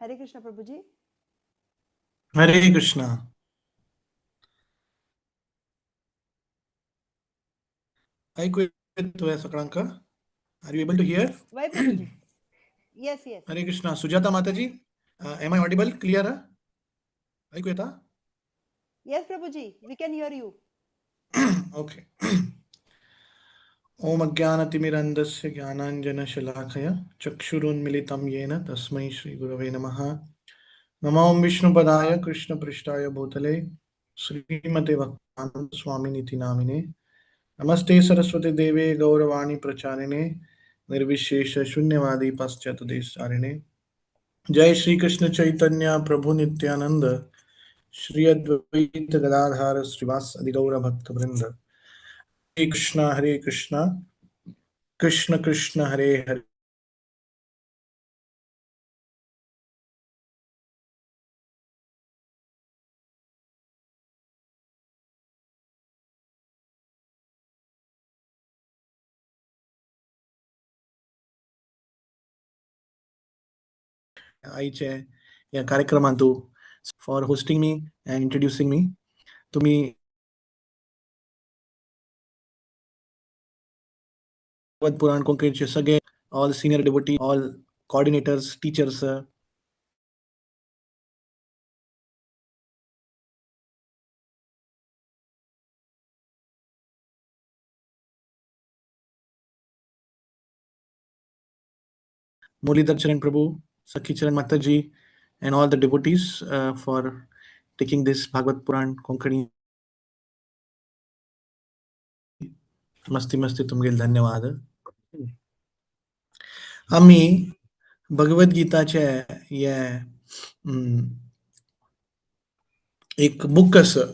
Hare Krishna Prabhuji. Hare Krishna. ऐकू येतोय सगळ्यांक? Are you able to hear? Why Prabhuji? Yes yes. Hare Krishna. Sujata Mataji, am I audible? Clear? ऐकू येता? Yes Prabhuji, we can hear you. Okay. ॐ अज्ञानतिमिरन्धस्य ज्ञानाञ्जनशलाकया चक्षुरुन्मिलितं येन तस्मै श्रीगुरवे नमः। नमो विष्णुपदाय कृष्णपृष्ठाय भूतले श्रीमते भक्तिवेदान्त स्वामिनिति नामिने। नमस्ते सरस्वती देवे गौरवाणी प्रचारिणे निर्विशेष शून्यवादी पाश्चात्य देशचारिणे। जय श्री कृष्ण चैतन्य प्रभु नित्यानंद श्री अद्वैत गदाधर श्रीवास आदि गौर भक्त वृंद। हरे कृष्णा हरे कृष्णा कृष्ण कृष्ण हरे हरे। आईचे या कार्यक्रमांतू for hosting me and introducing me. तुम्ही पुराण कोंकणीचे सगळे all senior devotee, all coordinators, teachers, Muralidhar Charan Prabhu, Sakhi Charan Mataji, and all the devotees for taking this Bhagavad Puran Konkani. मस्ती मस्ती तुमगेल धन्यवाद। आम्ही भगवद्गीताचे हे एक बुक आसा,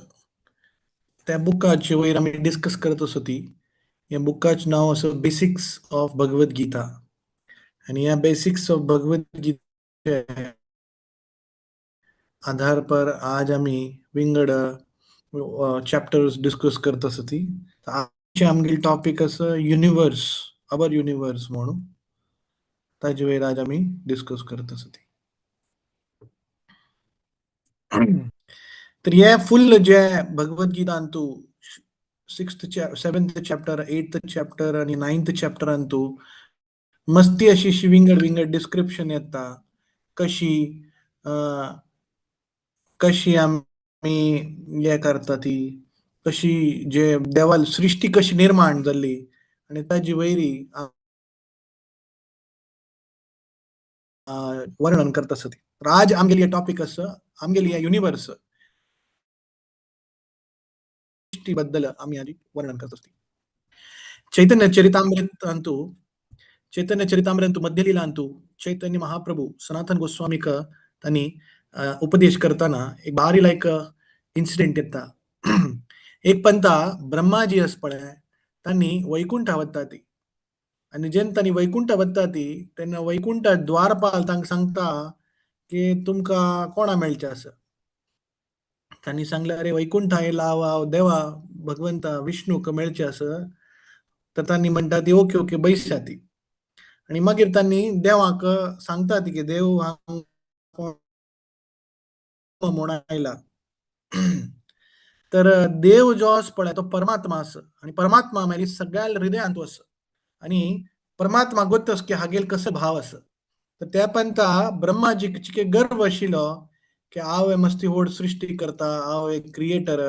त्या बुकाचे वयर आमी डिस्कस करत आसा ती. ह्या बुकाचें नांव आसा बेसिक्स ऑफ भगवद्गीता. आनी ह्या बेसिक्स ऑफ भगवद्गीते आधार पर आज आमी विंगड चॅप्टर्स डिस्कस करत आसा ती. आजचे आमगेले टॉपीक आसा युनिवर्स, our universe म्हणून, ताजे वयर आज आमी डिस्कस करत आसा ती. तर हे फुल जे भगवद्गीतांतू 6th 7th chapter, 8th chapter आनी 9th चॅप्टरांतू मस्ती अशी विंगड विंगड डिस्क्रिप्शन येता, कशी कशी आमी हे करता ती, कशी जे देवाल सृष्टी कशी निर्माण जाल्ली आनी ताजी वयरी वर्णन करता आसा ती. तर आज आमगेली टॉपीक आसा आमगेली युनिवर्स सृष्टी बद्दल आमी आज वर्णन करता आसता. चैतन्य चरितामृतांतू, चैतन्य चरितामृतांतू मध्यलीलांतू चैतन्य महाप्रभू सनातन गोस्वामीक तांणी उपदेश करताना एक बारी लायक इन्सिडेंट येता. एक पंता ब्रह्माजी आसा पळय, तांणी वैकुंठा वता ती, आनी जेन्ना तांणी वैकुंठा वता ती तेन्ना वैकुंठा द्वारपाल तांकां सांगता की तुमकां कोणा मेळचें आसा. तांणी सांगलें, अरे वैकुंठा येयला हांव देवा भगवंता विष्णूक मेळचें आसा. तर तांणी म्हणटा ती ओके ओके बैसा ती. आनी मागीर तांणी देवाक सांगता ती की देव हांव म्हूण आयला. तर देव जो आसा पळय तो परमात्मा आसा, आनी परमात्मा मागीर सगळ्या हृदयांत आसा, आनी परमात्मा गोत्तस की हागेल कसो भाव आसा. तर त्या पंता ब्रह्माजीक चिके गर्व आशिल्लो की हांव हे मस्ती व्हड सृष्टी करता, हांव एक क्रिएटर,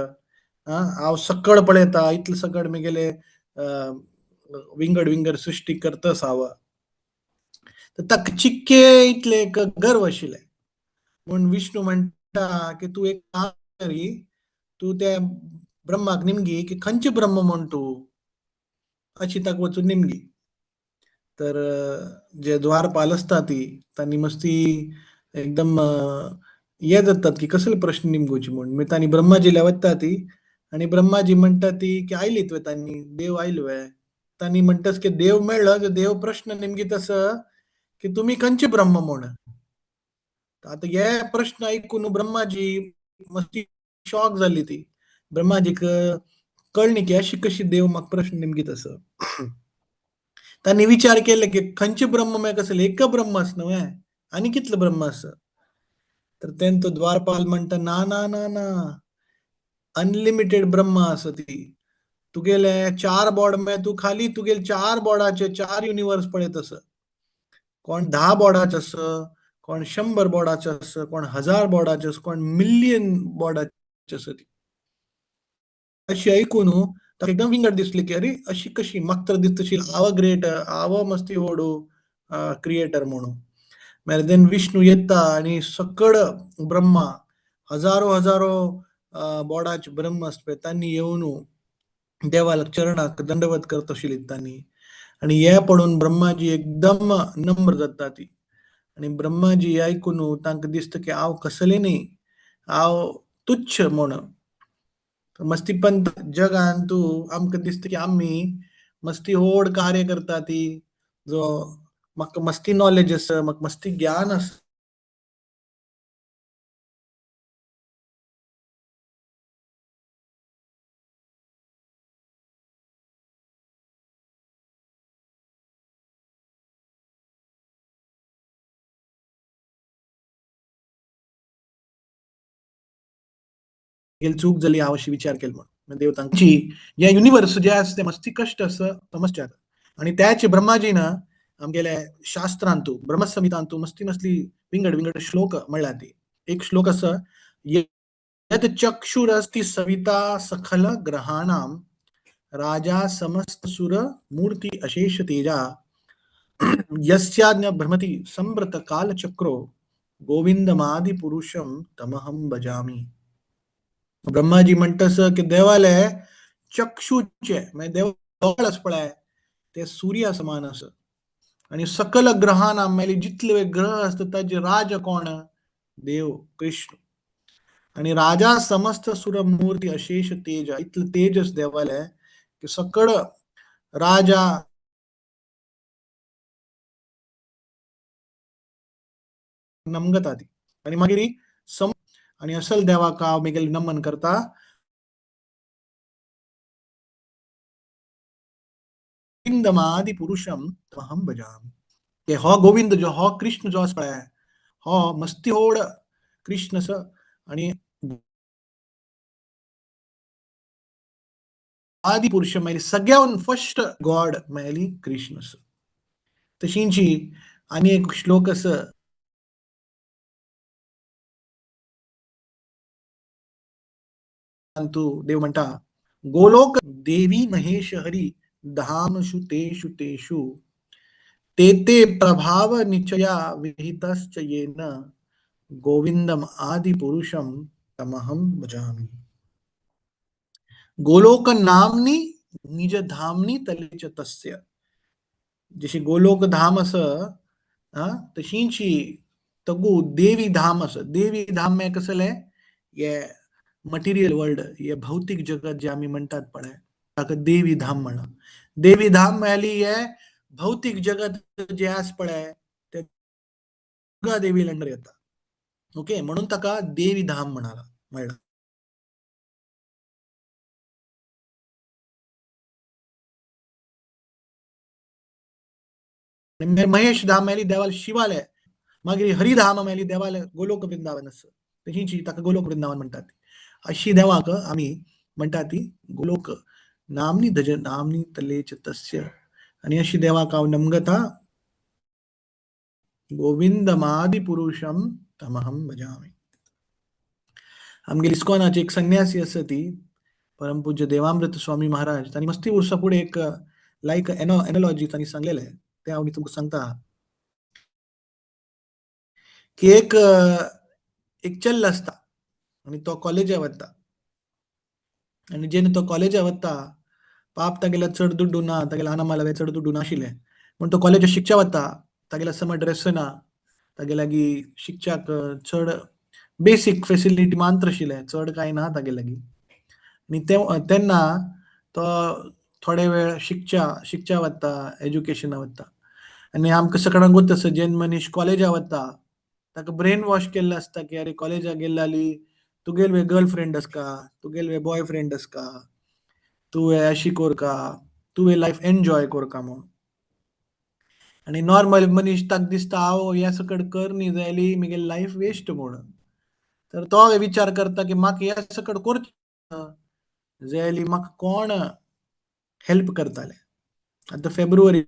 हांव सकळ पळयता, इतले सकळ मेगेले विंगड विंगड सृष्टी करतस हांव. तर ताका चिक्के इतले एक गर्व आशिल्लें. म्हूण विष्णू म्हणटा की तूं एक काम करी, तूं त्या ब्रह्माक निमगी की खंयचें ब्रह्म म्हूण तूं, अशी ताका वचून निमगी. तर जे द्वारपाल आसता ती तांणी मस्ती एकदम हे जातात की कसले प्रश्न निमगोवचे म्हूण. मागीर तांणी ब्रह्माजील्या वता ती, आनी ब्रह्माजी म्हणटा ती की आयलीत वे तांणी, देव आयलो वे. तांणी म्हणटाच की देव मेळ्ळो, देव प्रश्न निमगीत आसा की तुमी खंयचे ब्रह्म म्हूण. आतां हे प्रश्न आयकून ब्रह्माजी मस्ती शॉक जाली ती. ब्रह्माजीक कळ्ळी की अशी कशी देव म्हाका प्रश्न निमगीत आसा. तांणी विचार केले की खंयचे ब्रह्म म्हळ्यार कसलें, एक ब्रह्म आसा न्हय, आनी कितले ब्रह्म आसा. तर तेन्ना तो द्वारपाल म्हणटा, ना ना ना ना, अनलिमिटेड ब्रह्मा आसा ती, तुगेले 4 बोर्ड मे तूं खाली तुगेले 4 बोर्डाचे 4 युनिवर्स पळयत आसा. कोण 10 बोर्डाचे आसा, कोण 100 बोर्डाचे आसा, कोण 1000 बोर्डाचे आसा, कोण मिलियन बोर्डाचे आसा ती. अशी आयकून ताका एकदम विंगड दिसली की अरे अशी कशी, म्हाका तर दिसता तशी हांव ग्रेट, हांव मस्ती व्हडू क्रिएटर म्हणून. मागीर देन विष्णू येता आनी सकड ब्रह्मा हजारो हजारो बोर्डाचे ब्रह्म आसता पळय तांणी येवन देवाक चरणाक दंडवत करता आशिल्ली तांणी. आनी हे पळोवन ब्रह्माजी एकदम नम्र जाता ती. आनी ब्रह्माजी आयकून तांकां दिसता की हांव कसलें न्ही, हांव तुच्छ म्हूण. मस्तीपंत जगान तूं आमकां दिसता की आमी मस्ती व्हड कार्य करता ती, जो म्हाका मस्ती नॉलेज आसा, म्हाका मस्ती ज्ञान आसा. चूक जाली हांव अशी विचार केलो म्हणून देव तांची हे युनिवर्स जे आसा ते मस्ती कश्ट आसा समजचे. आनी त्याच ब्रह्माजीन आमगेले शास्त्रांतू ब्रह्मसंहितांतू मस्ती मस्ती विंगड विंगड श्लोक म्हणल्या ती. एक श्लोक आसा, यद चक्षुरस्ति सविता सखल ग्रहाणाम राजा समस्त सुर मूर्ति अशेष तेजा यस्याज्ञ भ्रमति संव्रत कालचक्रो गोविंदमादि पुरुषम तमहं भजामि. ब्रह्माजी म्हणटस की देवाले चक्षुचे म्हणजे देव दोळ आसा पळय ते सूर्या समान आसा आनी सकल ग्रहांना मेले जितले ग्रह आसता ताजे राज कोण, देव कृष्ण. आनी राजा समस्त सुर मूर्ती अशेष तेज, इतले तेजस देवाले की सकळ राजा नमगता ती. आनी मागीर सम आनी असल देवाक हांव मागीर नमन करता. गोविंदमादि पुरुषम तमहं भजामि. ते हो गोविंद जो हो कृष्ण जो आसा पळय हो मस्ती होड कृष्ण स आनी आदि पुरुष मेली सगळ्याहून फर्स्ट गॉड मेली कृष्ण स. तशींची आनी एक श्लोक आसा, तू देव म्हणटा, गोलोक देवी महेश हरी धामशु तेषु तेषु ते ते प्रभाव निचया विहितश्च येन गोविंदम आदि पुरुषम तमहं भजामि. गोलोक नामनी निज धामनी तलेच तस्य. जशी गोलोक धाम आसा तशींची तगू देवी धाम आसा. देवी धाम में कसलें हे मटेरियल वर्ल्ड, हे भौतिक जगत जे आमी म्हणटात पळय ताका देवी धाम म्हणा. देवी धाम म्हळ्यार हे भौतिक जगत जे आसा पळय ते दुर्गा देवी अंडर येता. ओके, म्हणून ताका देवी धाम म्हणला. महेश धाम म्हळ्यार देवाल शिवालय, मागीर हरिधाम म्हळ्यार देवाल गोलोक वृंदावन आसा, तशींची ताका गोलोक वृंदावन म्हणटात. अशी देवाक आमी म्हणटा ती गोलोक नामनी धज नामनी तलेच तस्य. आनी अशी देवाक हांव नमगता गोविंदमादि पुरुषम तमहं भजामि. आमगेली इस्कॉनाची एक संन्यासी आसा ती परमपूज्य देवामृत स्वामी महाराज, तांणी मस्ती वर्सां फुडें एक लायक एनोलॉजी तांणी सांगलेलें, तें हांव तुमकां सांगता की एक एक चल्ल आसता आनी तो कॉलेजा वता आनी जेन्ना तो कॉलेजा वता पाप तागेल्या चड दुड्डू ना, तागेल्या आनामालावे चड दुड्डू नाशिल्लें म्हूण तो कॉलेजा शिकच्या वता, तागेल्या सम ड्रेस ना, तागे लागीं शिकच्याक चड बेसीक फेसिलिटी मात्र आशिल्लें, चड कांय ना तागे लागीं. आनी तेन्ना तो थोडे वेळ शिकच्या वता, एज्युकेशना वता. आनी आमकां सगळ्यांक गोत आसा जेन्ना मनीस कॉलेजा वता ताका ब्रेन वॉश केल्लो आसता की अरे कॉलेजा गेल्ले जाल्यार तुगेले गर्लफ्रेंड आसका, तुगेले बॉयफ्रेंड आसका, तुवें अशी कोरका, तुवें लायफ एन्जॉय कोरका म्हूण. आनी नॉर्मल मनीस ताका दिसता हांव हें सकट कर न्ही जाल्यार म्हगेली लायफ वेस्ट म्हूण. तर तो विचार करता की म्हाका हे सकट करचें जाल्यार म्हाका कोण हेल्प करताले. आतां फेब्रुवारी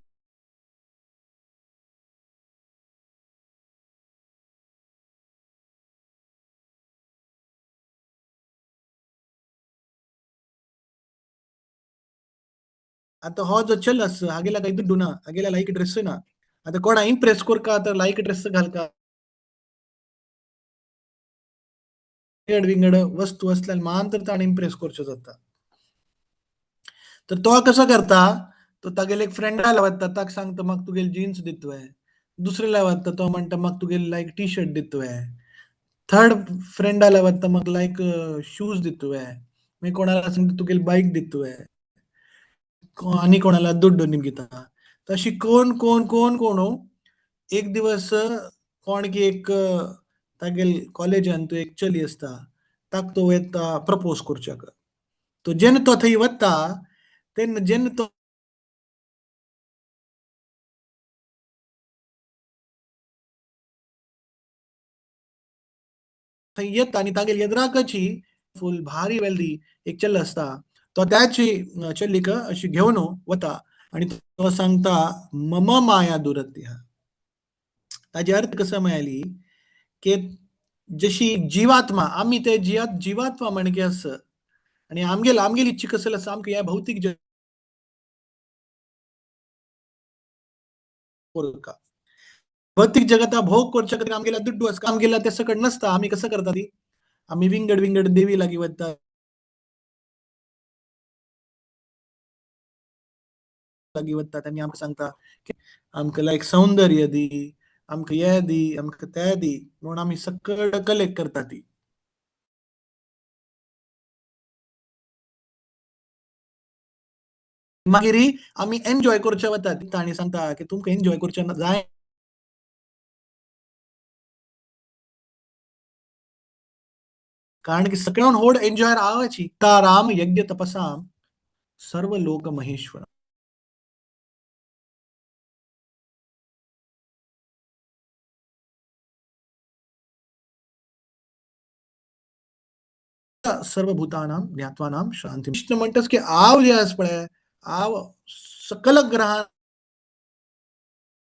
आतां हो जो चल आसा हागेल्या काही दुड्डू ना, हागेल्या लायक ड्रेस ना. आतां कोणा इम्प्रेस करका तर लायक ड्रेस घालका, विंगड विंगड वस्तू असल्यान मान तर ताणें इम्प्रेस करच्यो जाता. तर तो कसो करता, तो तागेले एक फ्रेंडा वता, ताका सांगता म्हाका तुगेली जीन्स दितवे, दुसऱ्याला वता तो म्हणटा म्हाका तुगेली लायक टी शर्ट दितवे, थर्ड फ्रेंडाला वता म्हाका लायक शूज दितवे, मागीर कोणाला सांगता तुगेली बायक दितवे, आनी कोणाला दुड्डू निमगिता. तशी कोण कोण कोण कोण एक दिवस कोण की एक तागेल कॉलेजान तूं एक चली आसता ताका तो वयता प्रपोज करच्याक. तो जेन्ना तो थंय वता तेन्ना जेन्ना तो थंय येता आनी तागेली येद्राकाची फूल भारी वेल्दी एक चल आसता, तो त्याची चलीक अशी घेवन वता आनी तो सांगता मम माया दुरत्या. ताजी अर्थ कसो मेळ्ळी की जशी जीवात्मा आमी ते जीवात्मा म्हणके आसा आनी आमगेल आमगेली इच्छा कसली आसा, आमकां ह्या भौतीक जग करका, भौतीक जगता भोग करच्या खातीर आमगेल्या दुड्डू आसता, आमगेल्या ते सकट नसता. आमी कसं करता ती, आमी विंगड विंगड देवी लागीं वता, लागीं वतात आनी आमकां सांगता की आमकां लायक सौंदर्य दी, आमकां हे दी, आमकां ते दी, म्हणून आमी सकट कलेक्ट करता ती. मागीर आमी एन्जॉय करचे वतात. तांणी सांगता की तुमकां एन्जॉय करचें जाय, कारण की सगळ्यान व्हड एन्जॉयर आवाची राम यज्ञ तपसाम सर्व लोक महेश्वर. सर्व भूतानां ज्ञात्वानां शांती. कृष्ण म्हणटास की आव जे आसा पळय, आव सकल ग्रहा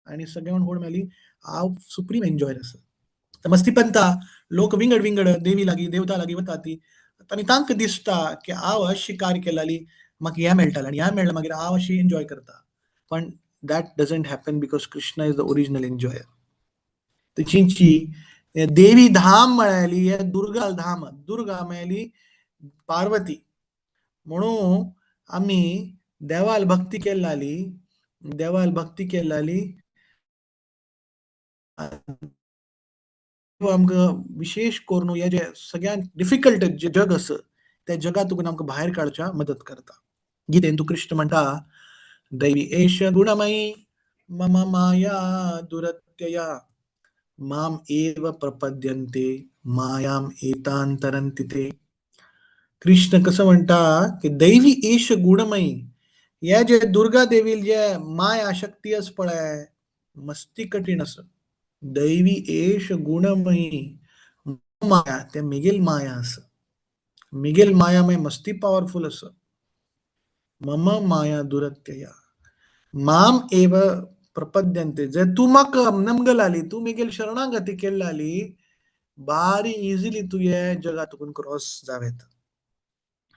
आणि सगळ्यान व्हड मेळ्ळी आव सुप्रीम एन्जॉयर आसा. तर मस्तीपंता लोक विंगड विंगड देवी लागीं देवता लागीं वता ती आनी तांकां दिसता की हांव अशी कार्य केल्याली म्हाका हें मेळटालें आनी हें मेळ्ळें मागीर हांव अशी एन्जॉय करता. पण that doesn't happen because Krishna is the original enjoyer. तशींची देवी धाम म्हळ्याली हे दुर्गा धाम, दुर्गा म्हळ्याली पार्वती. म्हणून आमी देवाल भक्ती केल्ली, देवाल भक्ती केल्ली आमकां विशेष करून हे जे सगळ्यात डिफिकल्ट जे जग आसा त्या जगातून आमकां भायर काडच्या मदत करता. गीतेन तूं कृष्ण म्हणटा दैवी एष गुणमयी मम माया दुरत्यया माम एव प्रपद्यन्ते मायाम एतान तरन्ति ते. कृष्ण कसं म्हणटा की दैवी एष गुणमयी, हे जे दुर्गा देवी जे माया शक्ती आसा पळय मस्ती कठीण आसा. दैवी एष गुणमयी माया, ते मिगेल माया आसा, मिगेल माया मागीर मस्ती पावरफुल आसा. मम माया दुरत्यया माम एव प्रपद्यन्ते, जर तूं म्हाका नमगल आली, तूं मिगेल शरणागती केल्ली बारी इजिली तूं हे जगातून क्रॉस जावेत.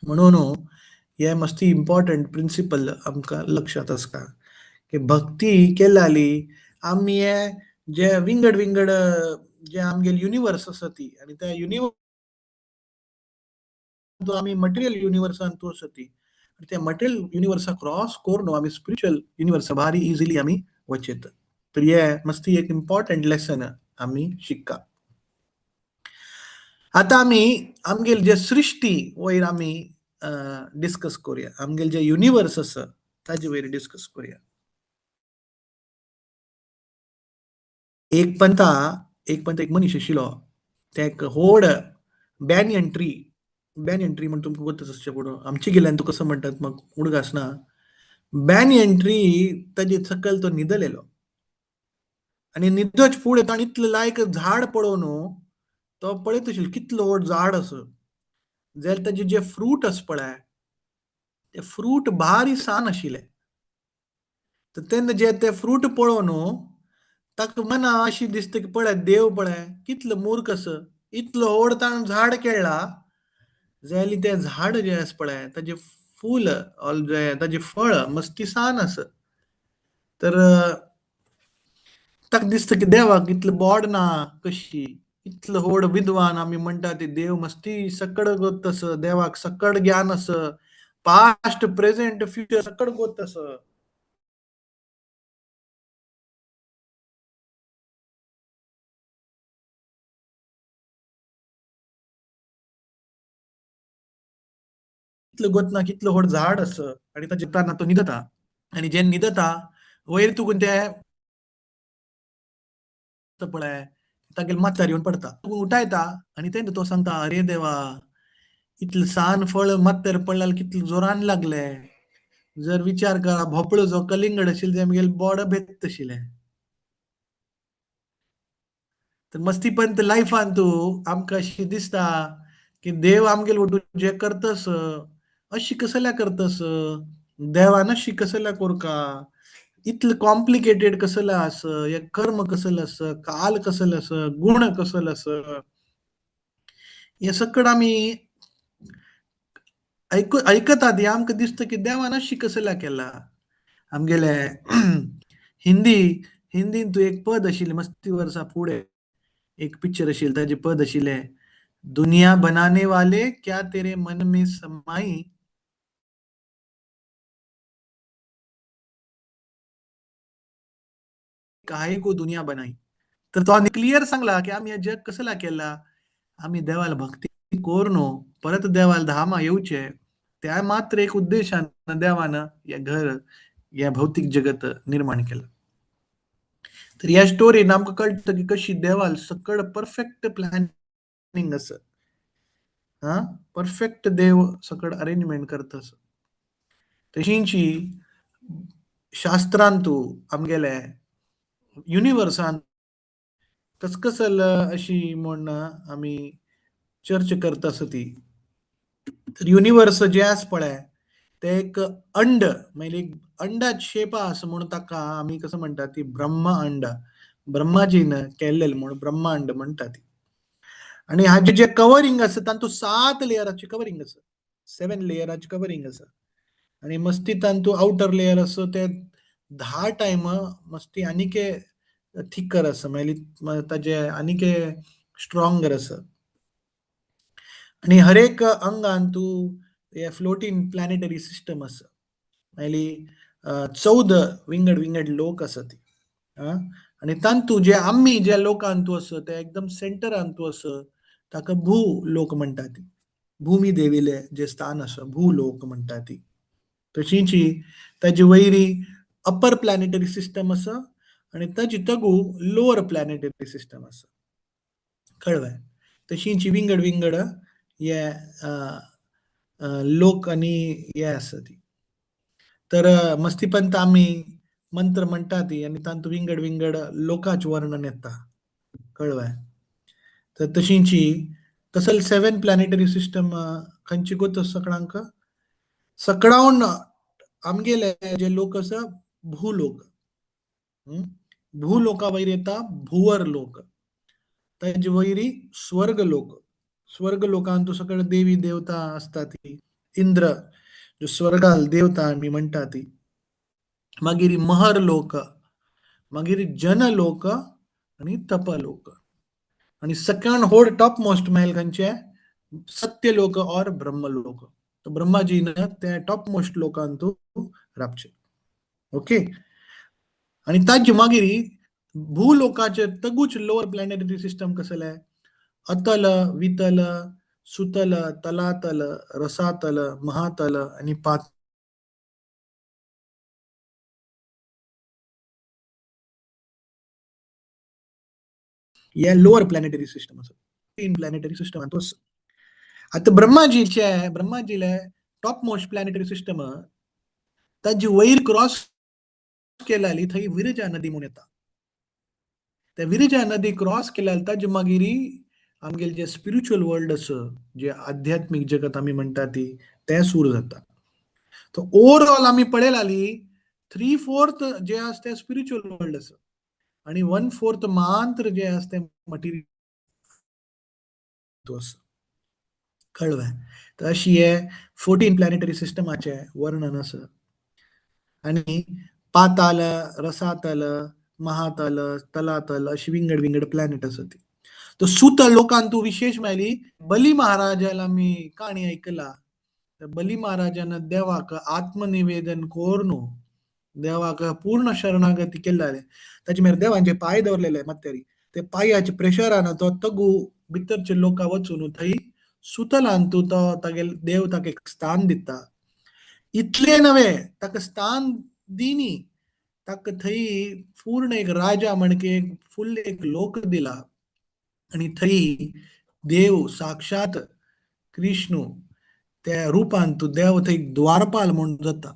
म्हणून हे मस्ती इम्पॉर्टंट प्रिंसिपल आमकां लक्षांत आसता की भक्ती केल्ली आमी हे जे विंगड विंगड जे आमगेल युनिवर्स आसा ती आनी त्या युनिवर्स आमी मटेरियल युनिवर्सान तूं आसा ती आनी त्या मटेरियल युनिवर्सा क्रॉस करून आमी स्पिरिच्युअल युनिवर्सा भारी इजिली आमी वचेत. तर हे मस्ती एक इम्पॉर्टंट लेसन आमी शिक्का. आतां आमी आमगेल जे सृश्टी वयर आमी डिस्कस करूया, आमगेल जे युनिवर्स आसा ताजे वयर डिस्कस करूया. एक पंथा एक पंथ एक मनीस आशिल्लो, ते एक व्हड बॅनियन ट्री, बॅनियन ट्री म्हण तुमकां गोतच आसचें पडो, आमचे गेल्यान तूं कसो म्हणटात म्हाका उडगास ना. बॅनियन ट्री ताजे सकयल तो न्हिदलेलो आनी न्हिदच फुडें ताणें इतलें लायक झाड पळोवन तो पळयत आशिल्लो कितलो व्हड झाड आसा, जाल्यार ताजें जें फ्रूट आसा पळय ते फ्रूट भारी सान आशिल्लें. तर तेन्ना जे ते फ्रूट पळोवन ताका मना अशी दिसता की पळय देव पळय कितलो मूर्ख आसा, इतलो व्हड ताणें झाड केळ्ळा, जाल्यार तें झाड जें आसा पळय ताजें फूल ताजें फळ मस्ती सान आसा. तर ताका दिसता की देवाक इतलें बोड ना कशी, इतलो व्हड विद्वान आमी म्हणटा ती देव मस्ती सकड गोत आसा, देवाक सकड ज्ञान आसा, पास्ट प्रेझेंट फ्युचर सकड गोत आसा. कितलो गोत ना कितलो व्हड झाड आसा आनी ताजें तो न्हिदता आनी जेन्ना न्हिदता वयर तुगून ते पळय तागेले माथ्यार येवन पडटा, उठायता आनी तेन्ना तो सांगता अरे देवा इतलें सान फळ माथ्यार पडल्यार कितलें जोरान लागलें, जर विचार करा भोपळो जो कलिंगड आशिल्लें तें आमगेलें बोड भेत्त आशिल्लें. तर मस्तीपंत लायफान तूं आमकां अशी दिसता की देव आमगेले वटून जें करतस अशी कसल्या करतस, देवान अशी कसल्या कोरका, इतलें कॉम्प्लिकेटेड कसलें आसा, हें कर्म कसलें आसा, काल कसलें आसा, गुण कसलें आसा, हें सगळें आमी आयकतात. हें आमकां दिसता की देवान अशी कसल्या केला. आमगेले हिंदीन तूं एक पद आशिल्लें मस्ती वर्सां फुडें एक पिक्चर आशिल्लें ताजें पद आशिल्लें, दुनिया बनाने वाले क्या तेरे मन में समाई, काहे को दुनिया बनाई. तर तो क्लियर सांगला की आमी हें जग कसला केला, आमी देवाला भक्ती करून परत देवाला धामा येवचे त्या मात्र एक उद्देशान देवान हें घर हें भौतीक जगत निर्माण केलां. तर ह्या स्टोरीन आमकां कळटा की कशी देवाल सकळ परफेक्ट प्लॅनिंग आसा, हा परफेक्ट देव सकळ अरेंजमेंट करता आसा. तशींची शास्त्रांतू आमगेले युनिवर्सान कसकसल अशी म्हूण आमी चर्चा करता आसा ती. तर युनिवर्स जें आसा पळय तें एक अंड म्हणल्यार एक अंडाच शेप आसा म्हूण ताका आमी कसो म्हणटा ती ब्रह्म अंड, ब्रह्माजीन केल्लें म्हूण ब्रह्मांड म्हणटा ती. आनी हाजें जें कवरींग आसा तातूंत 7 लेयराचें कवरींग आसा, 7 लेयराचें कवरींग आसा. आनी मस्ती तातूंत आवटर लेयर आसा ते 10 टायम मस्ती आनीक थिकर आसा, म्हणल्यार ताजें आनीक स्ट्रोंगर आसा. आनी हर एक अंगान तूं हे फ्लोटींग प्लॅनेटरी सिस्टम आसा, म्हणल्यार 14 विंगड विंगड लोक आसा ती. आनी तातूंत जे आमी ज्या लोकांत तूं आसा ते एकदम सेंटरान तूं आसा ताका भू लोक म्हणटा ती, भूमी देवीले जे स्थान आसा भू लोक म्हणटा ती. तशींच ताजी वयरी अपर प्लॅनेटरी सिस्टम आसा आनी ताजी तगू लोअर प्लॅनेटरी सिस्टम आसा, कळ्ळें. तशींच विंगड विंगड हे लोक आनी हे आसा ती. तर मस्तीपंत आमी मंत्र म्हणटा ती आनी तातूंत विंगड विंगड लोकांचें वर्णन येता, कळ्ळें. तर तशींच तसल 7 प्लॅनेटरी सिस्टम खंयची गोत सगळ्यांक सकडावन आमगेले जे लोक आसा भूलोक, भूलोका वयर येता भुवर लोक, ताजे वयरी स्वर्ग लोक, स्वर्ग लोकांत सगळे देवी देवता आसता ती, इंद्र जो स्वर्गाल देवता आमी म्हणटा ती, मागीर महर लोक, मागीर जन लोक आनी तपलोक. आनी सगळ्यान व्हड टॉप मोस्ट मेल खंयचे सत्यलोक और ब्रह्मलोक. तर ब्रह्माजीन ते टॉप मोस्ट लोकांतू राबचे, ओके. आनी ताजे मागीर भूलोकाचे तगूच लोअर प्लॅनेटरी सिस्टम कसलें, अतल वितल सुतल तलातल रसातल महातल आनी पात. हे लोअर प्लॅनेटरी सिस्टम आसा, 3 प्लॅनेटरी सिस्टम तो. आतां ब्रह्माजीले टॉप मोस्ट प्लॅनेटरी सिस्टम ताजी वयर क्रॉस केल्यार थंय विरजा नदी म्हूण येता. त्या विरजा नदी क्रॉस केल्यार ताजे मागीर आमगेले जे स्पिरिच्युअल वर्ल्ड आसा, जे आध्यात्मीक जगत आमी म्हणटा ती, तें सूर जाता. तो ओवरऑल आमी पळयलाली 3/4 जे आसा तें स्पिरिच्युअल वर्ल्ड आसा आनी 1/4 मात्र जे आसा तें मटिरियल आसा. कळ्ळें? तर अशी हे 14 प्लॅनेटरी सिस्टमाचें वर्णन आसा. आनी पाताल, रसातल, महातल, तलातल अशी विंगड विंगड प्लॅनेट आसा ती. तो सुत लोकांतू विशेष मेळ्ळी बली महाराजाला आमी काणी आयकला. बली महाराजान देवाक आत्मनिवेदन करून देवाक पूर्ण शरणागती केल्ले, ताचे मेर देवांचे पांय दवरलेले मात्तेरी, ते पांयाचे प्रेशरान तो तगू भितरचे लोकां वचून थंय सुतलांतू तो तागेल देव ताका एक स्थान दिता. इतले नव्हे ताका स्थान दिनी, ताका थंय पूर्ण एक राजा म्हणके एक फुल एक लोक दिला. आनी थंय देव साक्षात कृष्णू त्या रुपान तूं देव थंय द्वारपाल म्हूण जाता.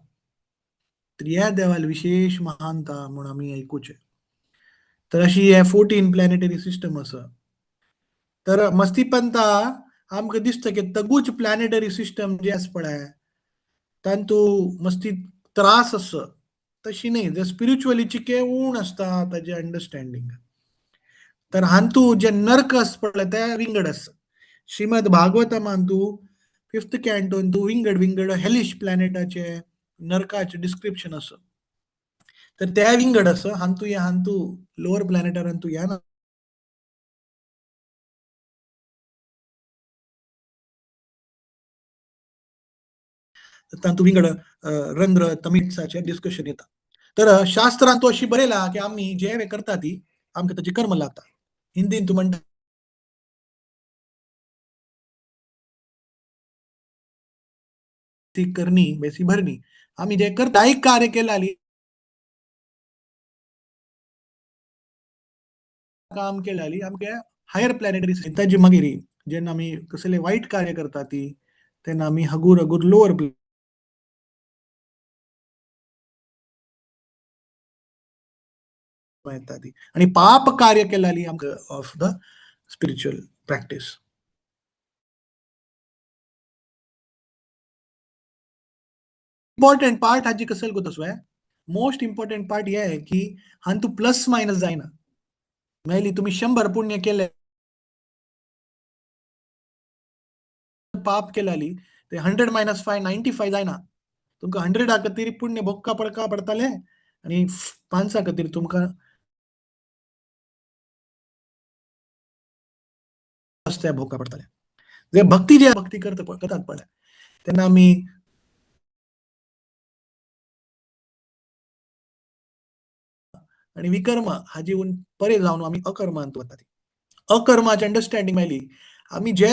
तर ह्या देवाल विशेश महानता म्हूण आमी आयकुचें. तर अशी हे 14 प्लॅनेटरी सिस्टम आसा. तर मस्तीपंता आमकां दिसता की तगूच प्लॅनेटरी सिस्टम जे आसा पळय तांतू मस्ती त्रास आसा, तशी न्ही, जे स्पिरिच्युअली चिके ऊण आसता ताजें अंडरस्टँडींग. तर हांतू जे नर्क आसा पळय ते विंगड आसा. श्रीमद भागवतमांतू 5th कॅन्टोन तूं विंगड विंगड हेलिश प्लॅनेटाचे नरकाचे डिस्क्रिप्शन आसा. तर ते विंगड आसा. हांतू या हांतू लोअर प्लॅनेटार हांतू या ना तांतू विंगड रंध्र तमिट्साचे डिस्कशन येता. तर शास्त्रांत तूं अशी बरयला की आमी जे करता ती आमकां ताची कर्म लागता. हिंदीन तूं म्हणटा ती करणी बेसी भरणी. आमी जे करता एक कार्य केलाली काम केलाली आमगे हायर प्लॅनेटरी ताजी मागीर जेन्ना आमी कसले वायट कार्य करता ती तेन्ना आमी हगूर हगूर लोअर येता ती. आनी पाप कार्य केलाली आमकां of the spiritual practice. Important part हाजी कसल गो तसो मोस्ट इम्पॉर्टंट पार्ट हे आहे की हांतू प्लस मायनस जायना. मेळ्ळी तुमी 100 पुण्य केले पाप केलाली ते 100 - 5 95 जायना. तुमकां 100 खातीर पुण्य भोक्का पडका पडताले आनी 5 खातीर तुमकां भोक्का पडताले. जे भक्ती जे भक्ती करतात पळय तेन्ना आमी आनी विकर्म हाजी परे जावन आमी अकर्मांत वता. अकर्माचे अंडरस्टँडींग मेळ्ळी आमी जे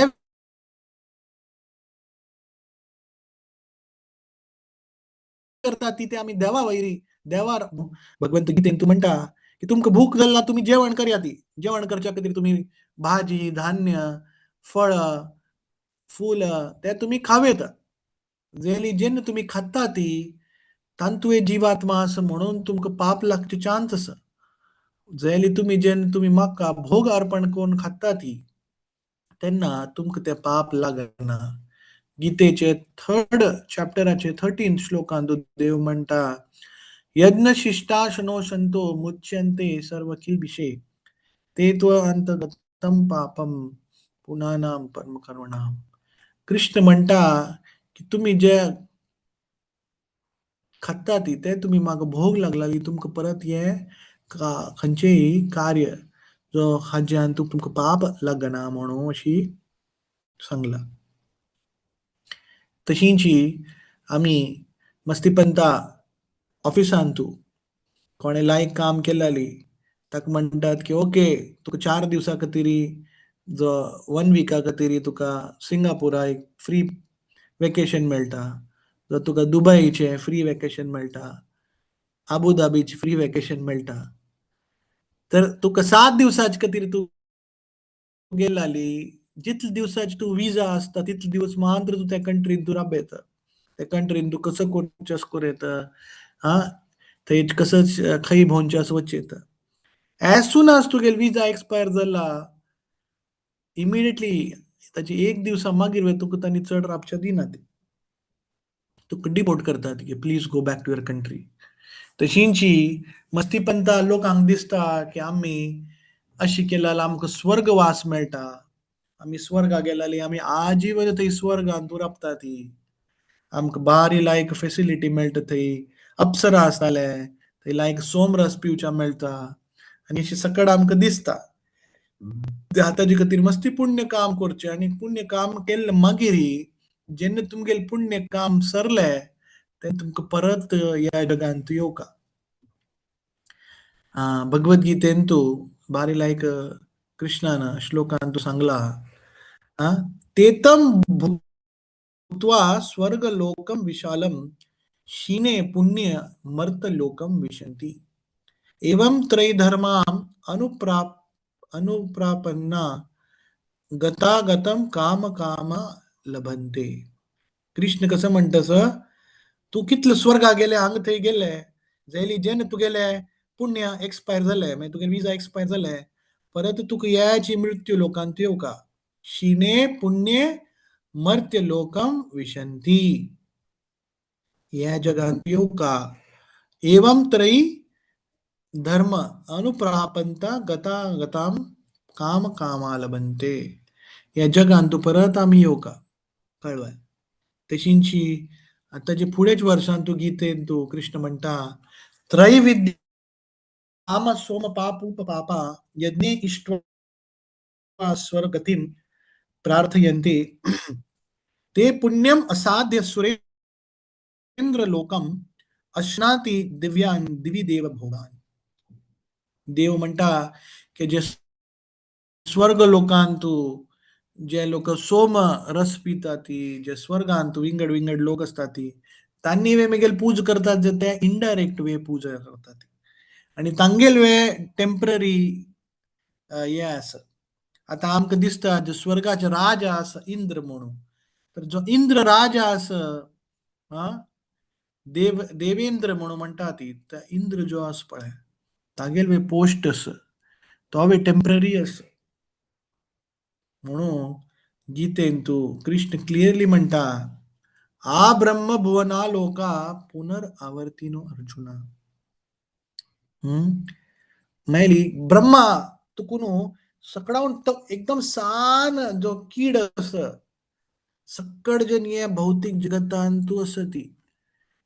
करता ती ते आमी देवा वैरी देवार. भगवंत गीतेन तूं म्हणटा की तुमकां भूक जाल्या तुमी जेवण करया ती. जेवण करच्या खातीर तुमी भाजी, धान्य, फळ, फुल ते तुमी खावेत. जेली जेन्ना तुमी खाता ती तांतू जिवात्मा आसा म्हणून तुमकां पाप लागचे चान्स आसा. जाल्यार तुमी जेन्ना तुमी म्हाका भोग अर्पण करून खाता ती तेन्ना तुमकां तें पाप लागना. गीतेचे 3rd चॅप्टराचे 13 श्लोकांत देव म्हणटा यज्ञशिष्टाशनो संतो मुच्यन्ते सर्व किल्बिषे ते त्व अंतगतं पापम पुनानाम परम करुणाम. कृष्ण म्हणटा की तुमी जे खाता ती ते तुमी म्हाका भोग लागलाली तुमकां परत हे खंयचेय कार्य जो हाज्यान तुमकां पाप लागना म्हणून अशी सांगला. तशींची आमी मस्तीपंता ऑफिसान तूं कोणें लायक काम केलाली ताका म्हणटात की ओके तुका 4 दिवसां खातीर जो 1 विका खातीर तुका सिंगापुरा एक फ्री वेकेशन मेळटा, जो तुका दुबयचें फ्री वेकेशन मेळटा, आबू धाबीचें फ्री वेकेशन मेळटा. तर तुका 7 दिवसांचे खातीर तूं गेलाली जितले दिवसाचे तूं विजा आसता तितले दिवस मात्र तूं त्या कंट्रीन तूं राब येता. त्या कंट्रीन तूं कसो करचें अशें करूं येता, हा थंय कसो खंय भोंवचें असो वचचें येता. एज सून एज तुगेलो विजा एक्सपायर जाला इमिडिएटली ताची एक दिवसा मागीर तुका तांणी चड राबच्या दिना ती, तुका डिपोर्ट करतात की please go back to your country. तशींची मस्तीपंता लोकांक दिसता की आमी अशी केल्यार आमकां स्वर्गवास मेळटा, आमी स्वर्गा गेल्यार आमी आजीवन थंय स्वर्गांत राबता ती, आमकां बारी लायक फेसिलिटी मेळटा, थंय अप्सरा आसताले, थंय लायक सोमरस पिवच्या मेळटा आनी अशें सकड आमकां दिसता. ताजे खातीर मस्ती पुण्य काम करचें आनी पुण्य काम केल्लें मागीर जेन्ना तुमगेलें पुण्य काम सरलें तेन्ना तुमकां परत ह्या जगांत येवका. भगवद्गीतेन तूं बारी लायक कृष्णान श्लोकान तूं सांगला, तेतम भुक्त्वा स्वर्गलोकम विशालम क्षीणे पुण्य मर्तलोकम विशंति एवं त्रयधर्मां अनुप्रापन्ना गतागतम काम काम लभंते. कृष्ण कसं म्हणतस, तू कितले स्वर्गा गेले हांगा थंय गेले जाल्यार जेन्ना तुगेले पुण्य एक्सपायर जाले, मागीर तुगेले विजा एक्सपायर जाले, परत तुका याची मृत्यू लोकांत येवका. क्षीणे पुण्य मर्त्य लोकम विशंती, ह्या जगांत येवका. एवं त्रयी धर्म अनुप्रापंता गता गताम काम कामा लभंते. ह्या जगांत तूं परत आमी येवका. कळ्ळें? तशींची आतांचे फुडेच वर्सान तूं गीतेन तूं कृष्ण म्हणटा, त्रैविद्या काम सोम पापूप पापा यज्ञे इष्ट्वा स्वर्गतीं प्रार्थयन्ते ते पुण्यम असाध्य सुरेंद्र लोकम अश्नाति दिव्यान दिवी देव भोगान. देव म्हणटा की जे स्वर्ग लोकांतू जे लोक सोम रस पितात ती, जे स्वर्गांत विंगड विंगड लोक असतात ती, तांनी वे मेगेल पूज करतात जे ते इनडायरेक्ट वे पूजा करतात आणि तांगेल वे टेम्पररी हे आसा. आतां आमकां दिसता जो स्वर्गाचे राजा आसा इंद्र म्हणून, तर जो इंद्र राजा आसा, हा देव देवेंद्र म्हणून म्हणटा ती, त्या इंद्र जो आसा पळय तागेल वे पोस्ट आसा तो वे टेम्पररी आसा. म्हणून गीतेन तूं कृष्ण क्लियरली म्हणटा, आ ब्रह्म भुवना लोका पुनरावर्तिनो अर्जुना. मेली ब्रह्मा तुका न्हू सकडावन एकदम सान जो कीड आसा सकड जे न्ही भौतीक जगतान तूं आसा ती,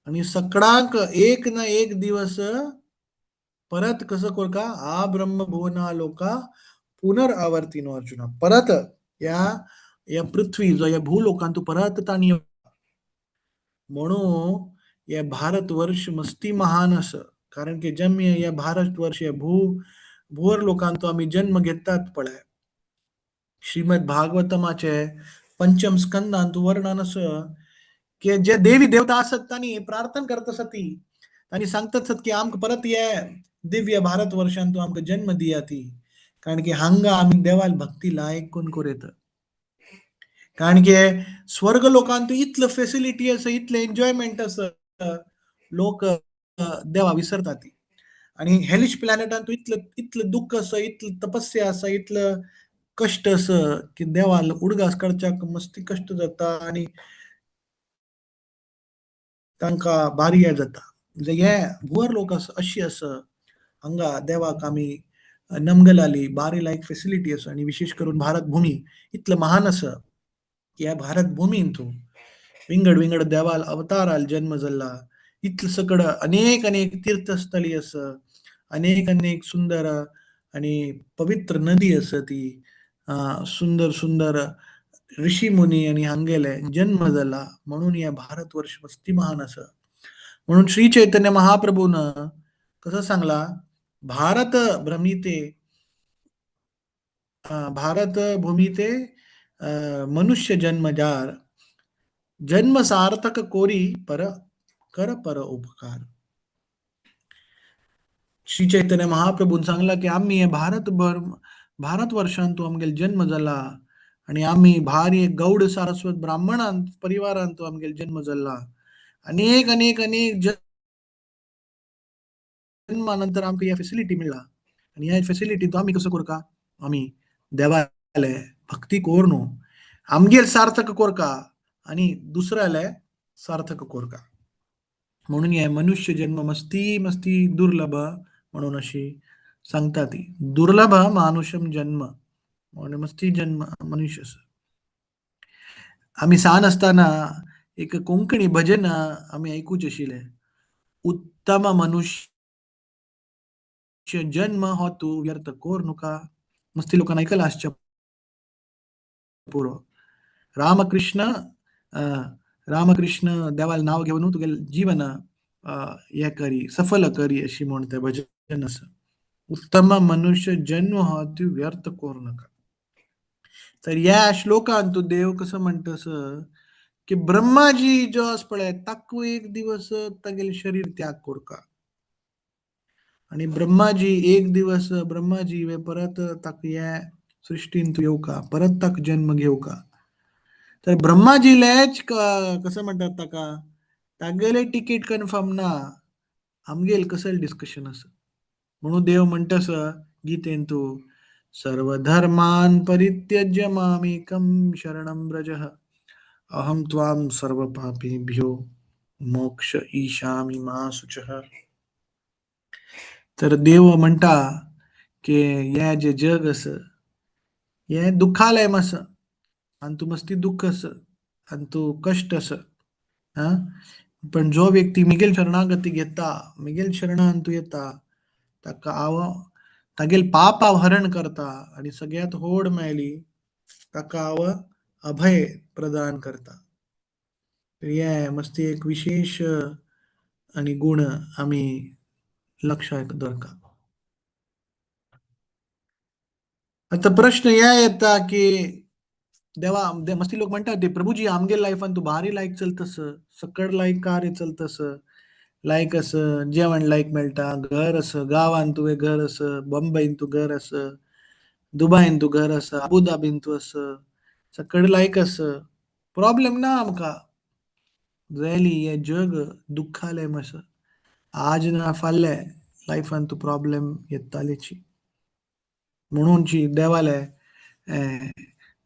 आनी सकडाक एक ना एक दिवस परत कसो करका, आ ब्रह्म भुवना लोका पुनरावर्तिनो अर्जुना. परत ह्या ह्या पृथ्वी जो ह्या भूलोकांत तूं परत ताणी. म्हणून हे भारतवर्ष मस्ती महान आसा, कारण की जम ह्या भारतवर्ष ह्या भूवर लोकांतो आमी जन्म घेतात पळय. श्रीमद भागवतमाचे पंचम स्कंदांत वर्णन आसा की जे देवी देवता आसत तांणी प्रार्थना करत आसत ती, तांणी सांगतात आसत की आमकां परत हे दिव्य भारतवर्षांत आमकां जन्म दिया ती, कारण की हांगा आमी देवाल भक्ती लायक कोण करूं येता. कारण की स्वर्ग लोकांत इतलं फेसिलिटी आसा, इतलें एन्जॉयमेंट आसा, लोक देवा विसरतात ती. आणि हेलिश प्लॅनेटांत इतलं इतलं दुःख आसा, इतलं तपस्या आसा, इतलं कश्ट आसा की देवाल उडगास काडच्याक मस्ती कश्ट जाता आनी तांकां भारी हें जाता. म्हणजे हे भुवर लोक आसा अशी आसा, हांगा देवाक आमी नमगलाली बारी लायक फेसिलिटी आसा. आनी विशेष करून भारत भूमी इतलं महान आसा की ह्या भारत भूमीन तूं विंगड विंगड देवाल अवताराल जन्म जाल्ला, इतलं सकड अनेक अनेक तीर्थस्थळी आसा, अनेक अनेक सुंदर आणि पवित्र नदी आसा ती, सुंदर सुंदर ऋषी मुनी आणि हांगेले जन्म जाला, म्हणून ह्या भारतवर्ष मस्ती महान आसा. म्हणून श्री चैतन्य महाप्रभून कसं सांगला, भारत भ्रमिते भारत भूमिते मनुष्य जन्मजार जन्म सार्थक कोरी पर कर पर उपकार. श्री चैतन्य महाप्रभून सांगला की आम्ही हे भारतभर भारतवर्षांत आमगेल जन्म जाला आणि आम्ही भारी गौड सारस्वत ब्राह्मणांत परिवारांत आमगेल जन्म जाला, अनेक अनेक अनेक जन्मानंतर आमकां ह्या फेसिलिटी मेळ्ळा आनी ह्या फेसिलिटी आमी कसो करका, आमी देवाले भक्ती कोर न्हू आमगेर सार्थक कोरका आणि दुसऱ्याला सार्थक कोरका. म्हणून हे मनुष्य जन्म मस्ती मस्ती दुर्लभ म्हणून अशी सांगता ती. दुर्लभ मानुषम जन्म म्हणून मस्ती जन्म मनुष्य. आम्ही सान असताना एक कोंकणी भजन आम्ही ऐकूच आशिल्लें, उत्तम मनुष्य जन्म हो तू व्यर्थ कोर नका. मस्ती लोकांना ऐकलं आसच्या पुरो. रामकृष्ण रामकृष्ण देवाल नाव घेवन तुगेलें जीवन हे करी, सफल करी अशी म्हण तें भजन आसा. उत्तम मनुष्य जन्म हो तू व्यर्थ कोर नका. तर ह्या श्लोकान तू देव कसं म्हणतस की ब्रह्माजी जो आसा पळय ताका एक दिवस तागेलें शरीर त्याग कोरका आणि ब्रह्माजी एक दिवस ब्रह्माजी वे परत ताका ह्या सृष्टीन तूं येवका, परत ताका जन्म घेवका. तर ब्रह्माजी लेच कसं म्हणतात ताका तागेले तिकीट कन्फर्म ना, आमगेल कसं डिस्कशन आसा. म्हणून देव म्हणटस गीतेन तूं सर्वधर्मान परित्यज्य मामेकं शरणं व्रज अहं त्वां सर्वपापेभ्यो मोक्ष ईशामि मा शुचः. तर देव म्हणटा की हे जे जग आसा हे दुःखालय आसा आणि तूं मस्ती दुःख आसा आणि तूं कश्ट आसा. हा, पण जो व्यक्ती मिगेल शरणागती घेता, मिगेल शरणान तूं येता, ताका हांव तागेल पाप हांव हरण करता आणि सगळ्यात होड मेळ्ळी ताका हांव अभय प्रदान करता. हे मस्ती एक विशेष आणि गुण आमी लक्षात दवरता. आता प्रश्न हे येता की देवा मस्ती लोक म्हणटात ते प्रभुजी आमगे लायफान तूं भारी लायक चलतस, सकड लायक कार्य चलतस, लायक आस, जेवण लायक मेळटा, घर आस, गांवान तुवें घर आस, बॉम्बेन तूं घर आस, दुबायन तूं घर आसा, अबुधाबीन तूं आस, सकड लायक आस, प्रॉब्लेम ना आमकां. जाली हें जग दुख्खालय आसा, आज ना फाल्यां लायफान तूं प्रॉब्लेम येतालेची. म्हणून देवाले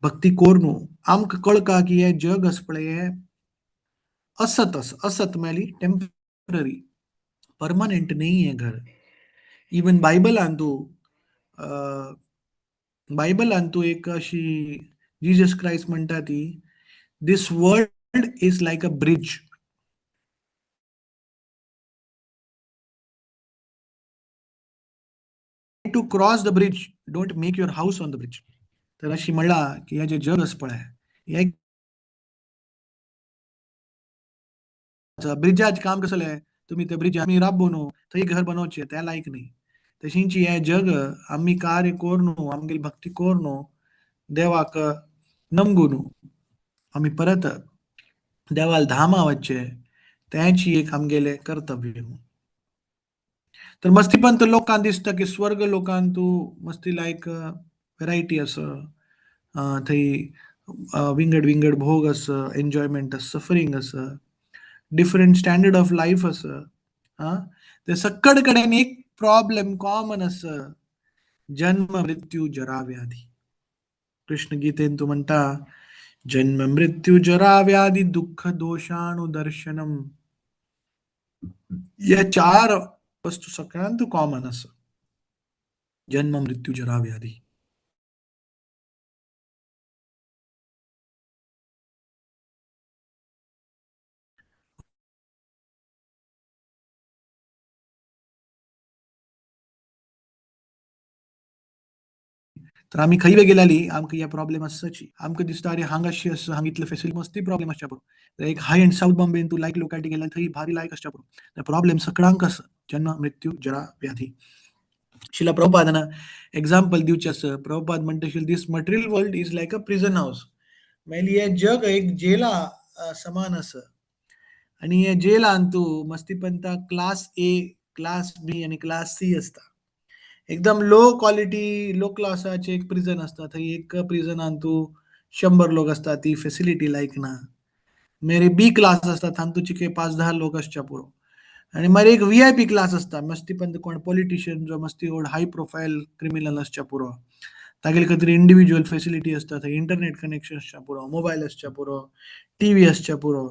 भक्ती कोर न्हू आमकां कळका की हें जग आसा पळय हें असत आसा. असत म्हळ्यार टेम्पररी, परमनंट न्ही हें घर. इवन बायबलान तूं बायबलान तूं एक अशी जीजस क्रायस्ट म्हणटा ती, this world is like a bridge. To cross the bridge, don't make your house on the bridge. तर अशी म्हणला की हे जे जग आसा पळय हे ब्रिजाचें काम कसलें, तुमी ते ब्रिज आमी राबो न्हू थंय घर बनोवचें त्या लायक न्ही. तशींच हें जग आमी कार्य कोर न्हू, आमगेली भक्ती कोर न्हू, देवाक नमगू न्हू, आमी परत देवाल धामा वचचें, तेंच एक आमगेलें कर्तव्य. तर मस्तीपंत लोकांक दिसता की स्वर्ग लोकांत तूं मस्ती लायक व्हेरायटी आसा, थंय विंगड विंगड भोग आसा, एन्जॉयमेंट आसा, सफरींग आसा, डिफरंट स्टँडर्ड ऑफ लायफ आसा. आं, ते सकड कडेन एक प्रॉब्लेम कॉमन आसा, जन्म मृत्यू जरा व्याधी. कृष्ण गीतेन तूं म्हणटा जन्म मृत्यू जरा व्याधी दुःख दोषानुदर्शनम. हे चार वस्तू सगळ्यांत कॉमन आसा, जन्म मृत्यू जरा व्याधी. तर आमी खंय गेल्याली आमकां हे प्रॉब्लेम आसची. आमकां दिसता अरे हांगा अशी आसा, हांगा इतले फेसिलिटी, मस्ती प्रॉब्लेम आसच्या पुरो. एक हाय एंड सावथ बॉम्बेन तूं लायक लोकालिटी गेल्यार थंय भारी लायक आसच्या पुरो. प्रॉब्लेम सगळ्यांक आसा, जन्म मृत्यू जरा व्याधी. शिला प्रभुपादान एग्जाम्पल दिवचें आसा. प्रभुपाद म्हणटा this material world is like a prison house. म्हळ्यार हें जग एक जेला समान आसा आनी हे जेलान तूं मस्तीपंता क्लास ए, क्लास बी आनी क्लास सी आसता. एकदम लो क्वालिटी, लो क्लासाचे एक प्रिजन आसता. थंय एक प्रिजनान तूं 100 लोक आसता, ती फेसिलिटी लायक ना. मागीर बी क्लास आसता, तातूंत चिके 5-10 लोक आसच्या पुरो. आनी मागीर एक व्हीआयपी क्लास आसता, मस्ती पण कोण पॉलिटिशियन जो मस्ती व्हड हाय प्रोफायल क्रिमिनल आसच्या पुरो, तागेले खातीर इंडिविज्युअल फेसिलिटी आसता. थंय इंटरनेट कनेक्शन आसच्या पुरो, मोबायल आसच्या पुरो, टीव्ही आसच्या पुरो.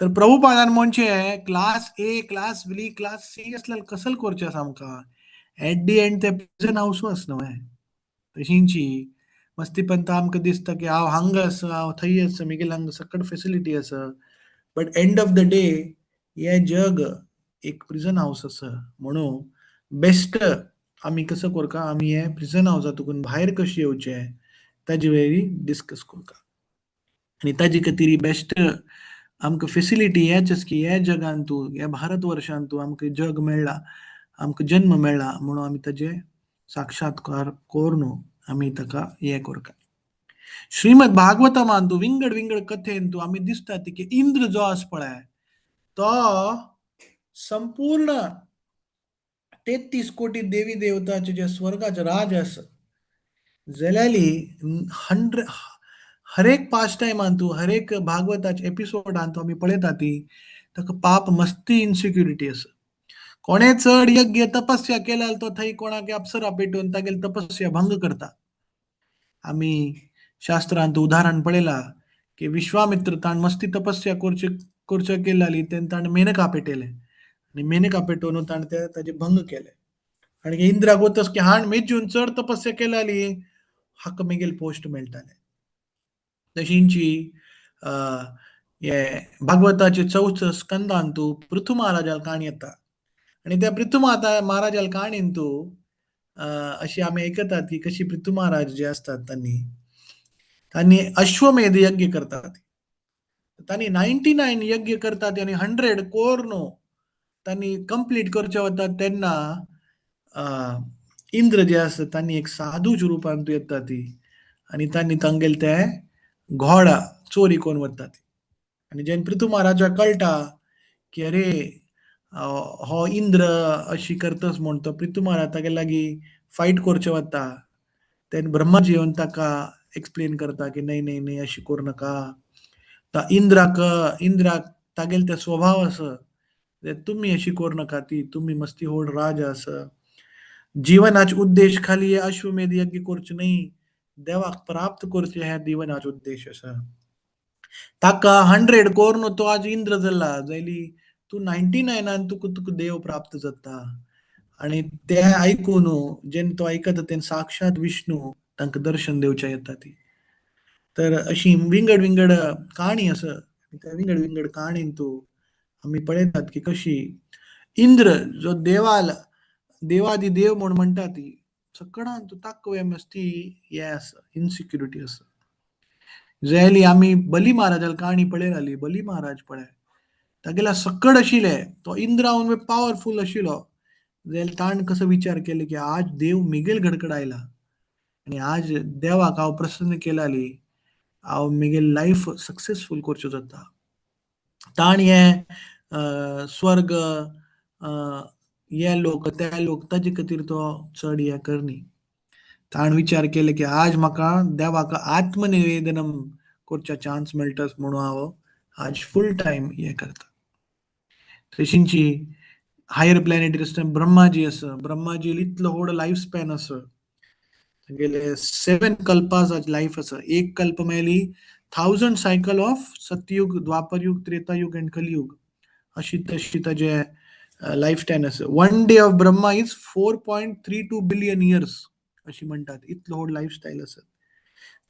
तर प्रभुपादान म्हणचे class A, class B, class C असल्यार कसल करचें आसा आमकां? एट the and ते प्रिजन हावसूच आसा न्हय. तशींची मस्ती पंत आमकां दिसता की हांव हांगा आसा, हांव थंय आसा, म्हगेले हांगा सकट फेसिलिटी आसा, but end of the day हें जग एक प्रिजन हावस आसा. म्हणून बेस्ट आमी कसो करका, आमी हे प्रिजन हावसा तुकून भायर कशें येवचें ताजे वयरी डिस्कस करका. आनी ताजे खातीर बेस्ट आमकां फेसिलिटी हेच आसा की ह्या जगान तूं, ह्या भारत वर्षान तूं आमकां जग मेळ्ळा, आमकां जन्म मेळ्ळा, म्हणून आमी ताजे साक्षात्कार करून आमी ताका हें करका. श्रीमद भागवतमान तूं विंगड विंगड कथेन तूं आमी दिसता ती की इंद्र जो आसा पळय तो संपूर्ण 33 कोटी देवी देवताचे जे स्वर्गाचे राज आसा जाल्यार हंड्रेड हरेक पास टायमान तूं हरेक भागवताचे एपिसोडान तूं आमी पळयता ती ताका पाप मस्ती इनसिक्युरिटी आसा. कोणे चड यज्ञ तपस्या केल्यार तो थंय कोणाक अप्सरा पेटोवन तागेली तपस्या भंग करता. आमी शास्त्रांत उदाहरण पळयला की विश्वामित्र ताण मस्ती तपस्या करचे करचे केल्याली तेन्ना ताणें मेनका पेटयलें आनी मेनका पेटोवन ताणें ते ताजे भंग केले. आनी इंद्राक वतस की हाण मेजून चड तपस्या केल्याली हाका मेगेल पोस्ट मेळटाले. तशींची हे भागवताचे चवथ स्कंदान तूं पृथु महाराजाल काणी येता आनी त्या पृथु महाराजाल काणीन तूं अशी आमी आयकतात की कशी पृथु महाराज जे असतात तांणी तांणी अश्वमेध यज्ञ करतात. तांणी 99 यज्ञ करतात आनी 100 कोर न्हू तांणी कंप्लीट करचे वतात तेन्ना इंद्र जे आसा तांणी एक साधूच्या रुपान तूं येता ती आनी तांणी तांगेले ते घोडा चोरी करून वतात. आनी जेन्ना पृथु महाराजाक कळटा की अरे हो इंद्र अशी करतस म्हूण तो पृथु महाराज तागे लागीं फायट करचे वता तेन्ना ब्रह्माजी येवन ताका एक्सप्लेन करता की न्हय न्हय न्हय अशी करूं नाका. इंद्राक इंद्राक तागेले ते स्वभाव आसा, तुमी अशी करूं नाका ती, तुमी मस्ती व्हड राज आसा. जीवनाचे उद्देश खाली हे अश्वमेध यज्ञ करचे न्हय, देवाक प्राप्त करचे हे जीवनाचे उद्देश आसा. ताका 100 कोरून तो आज इंद्र जाला जायली तूं 99 तुका तुका देव प्राप्त जाता. आनी ते आयकून जेन्ना तो आयकता तेन्ना साक्षात विष्णू तांकां दर्शन दिवचें येता ती. तर अशी विंगड विंगड काणी आसा. त्या विंगड विंगड काणीन तूं आमी पळयतात की कशी इंद्र जो देवाल देवादी देव म्हूण म्हणटा ती सकडान तूं ताकवे मस्ती हें आसा, इनसिक्युरिटी आसा. जायली आमी बली महाराजाल काणी पळयताली. बली महाराज पळय तागेल्या सकड आशिल्ले, तो इंद्राहून पावरफूल आशिल्लो. जाल्यार ताणें कसो विचार केलो की आज देव मिगेल घडकड आयला आनी आज देवाक हांव प्रसन्न केल्याली हांव मिगेल लायफ सक्सेसफूल करचो जाता. ताणें हें स्वर्ग हे लोक ते लोक ताजे खातीर तो चड हें करनी. ताणें विचार केलो की आज म्हाका देवाक आत्मनिवेदनम करच्या चान्स मेळटा म्हणून हांव आज फूल टायम हें करता. तशींची हायर प्लॅनेटरी आसता ब्रह्माजी आसा. ब्रह्माजी इतलो व्हड लायफ स्पॅन आसा, तागेले 7 कल्पास लायफ आसा. एक कल्प मेळ्ळी 1000 सायकल ऑफ सतयुग, द्वापरयुग, त्रेतायुग आनी कलियुग अशी तशी ताजे लायफ टायम आसा. 1 day of Brahma is 4.32 billion years अशी म्हणटात. इतलो व्हड लायफस्टायल आसा.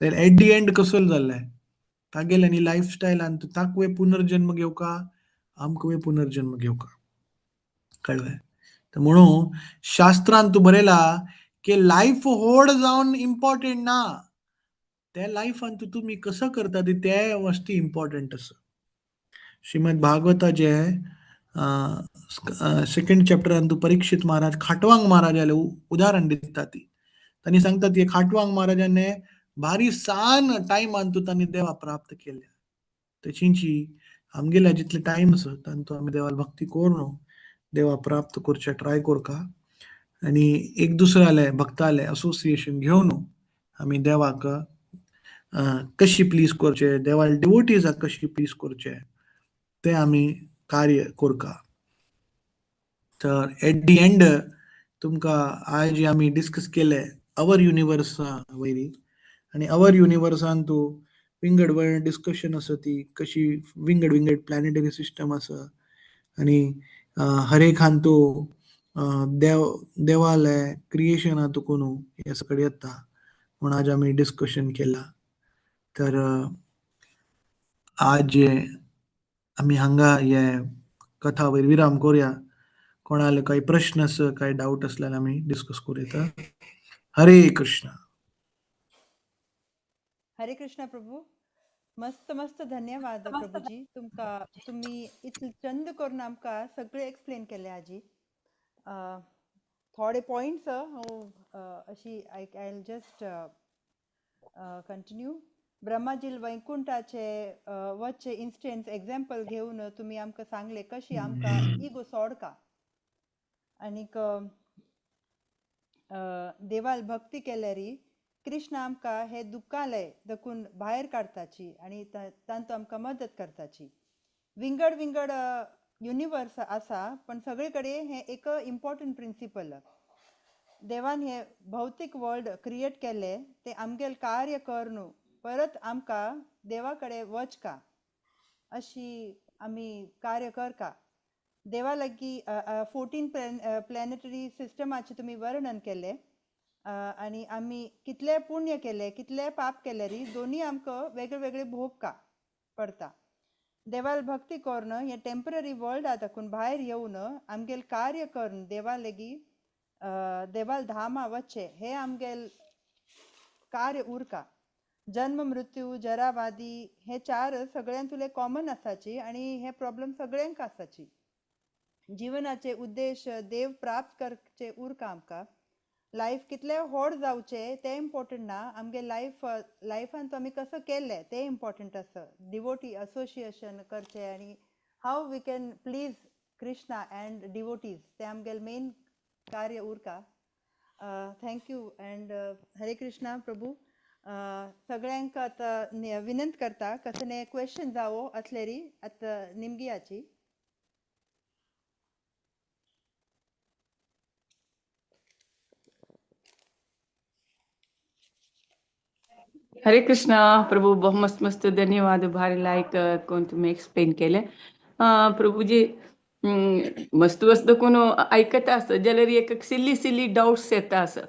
तर एट the and कसो जाल्लें तागेले आनी लायफस्टायलान ताकवे पुनर्जन्म घेवका, आमकां पुनर्जन्म घेवका, कळ्ळें? तर म्हणून शास्त्रान तूं बरयला की लायफ व्हड जावन इम्पॉर्टंट ना, त्या लायफान तूं तुमी कसो करता ती ते वस्ती इम्पॉर्टंट आसा. श्रीमद भागवताचे सेकंड चॅप्टरान तूं परीक्षित महाराज खाटवांग महाराजाले उदाहरण दिता ती. तांणी सांगता ती खाटवांग महाराजाने भारी सान टायमान तूं तांणी देवा प्राप्त केल्या. तशींची आमगेल्या जितले टायम आसा तांतू आमी देवाक भक्ती करून देवा प्राप्त करचे ट्राय करका आनी एक दुसऱ्याले भक्ताले असोसिएशन घेवन आमी देवाक कशी प्लीज करचे, देवाले डिवोटीजाक कशी प्लीज करचे ते आमी कार्य करका. तर एट the and तुमकां आज आमी डिस्कस केले Our युनिवर्सा वयरी आनी our युनिवर्सान तूं विंगड विंगड डिस्कशन आसा ती कशी विंगड विंगड प्लॅनेटरी सिस्टम आसा आनी हरेक तूं देव देवाले क्रिएशन तुकून हे सगळें येता म्हूण आज आमी डिस्कशन केलां. तर आज आमी हांगा हे कथा वयर विराम करूया. कोणाले काही प्रश्न आसा, काही डावट आसल्यार आमी डिस्कस करूं येता. हरे कृष्णा. हरे कृष्णा प्रभू. मस्त मस्त धन्यवाद प्रभूजी, तुमकां तुमी इतले चंद करून आमकां सगळें एक्सप्लेन केलें आजी. थोडे पॉयंट्स हांव अशी I I just continue. ब्रह्माजील वैकुंठाचे वच्चे इन्स्टन्स एग्जाम्पल घेवन तुमी आमकां सांगले कशी आमकां इगो सोडका आनीक देवाल भक्ती केल्यारी कृष्ण आमकां हे दुख्खालय दखून भायर काडताची आनी तांतू आमकां मदत करताची. विंगड विंगड युनिवर्स आसा पण सगळे कडेन हें एक इम्पॉर्टंट प्रिंसिपल. देवान हे भौतीक वर्ल्ड क्रिएट केले ते आमगेल कार्य कर न्हू परत आमकां देवा कडेन वचका अशी आमी कार्य करका. देवा लागीं 14 प्लॅनेटरी सिस्टमाचें तुमी वर्णन केलें आनी आमी कितले पुण्य केले कितले पाप केले री दोनी आमकां वेगळे वेगळे भोग पडता. देवाल भक्ती करून हे टेंपररी वर्ल्ड दाखून भायर येवन आमगेल कार्य करून देवा लागीं देवाल धामा वच्चे हे आमगेल कार्य उरका. जन्म मृत्यू जरावादी हे चार सगळ्यांतुले कॉमन आसाची आनी हे प्रॉब्लम सगळ्यांक आसाची. जिवनाचे उद्देश देव प्राप्त करचे उरका आमकां. लायफ कितले व्हड जावचे तें इम्पॉर्टंट ना, आमगे लायफ लायफान तो आमी कसो केलें तें इम्पॉर्टंट आसा. डिवोटी असोसिएशन करचें आनी how we can please Krishna and devotees तें आमगेलें मेन कार्य उरका. Thank you and Hare Krishna Prabhu. सगळ्यांक आतां विनंत करता कसले क्वेश्चन जावो असलेरी आतां निमगियाची. हरे कृष्णा प्रभु, बहुत मस्त मस्त धन्यवाद. भारी लायक कोण तुम्ही एक्सप्लेन केले प्रभूजी. मस्त मस्त कोण आयकता आसत जाल्यार एक सिली सिली डावट्स येता आसा.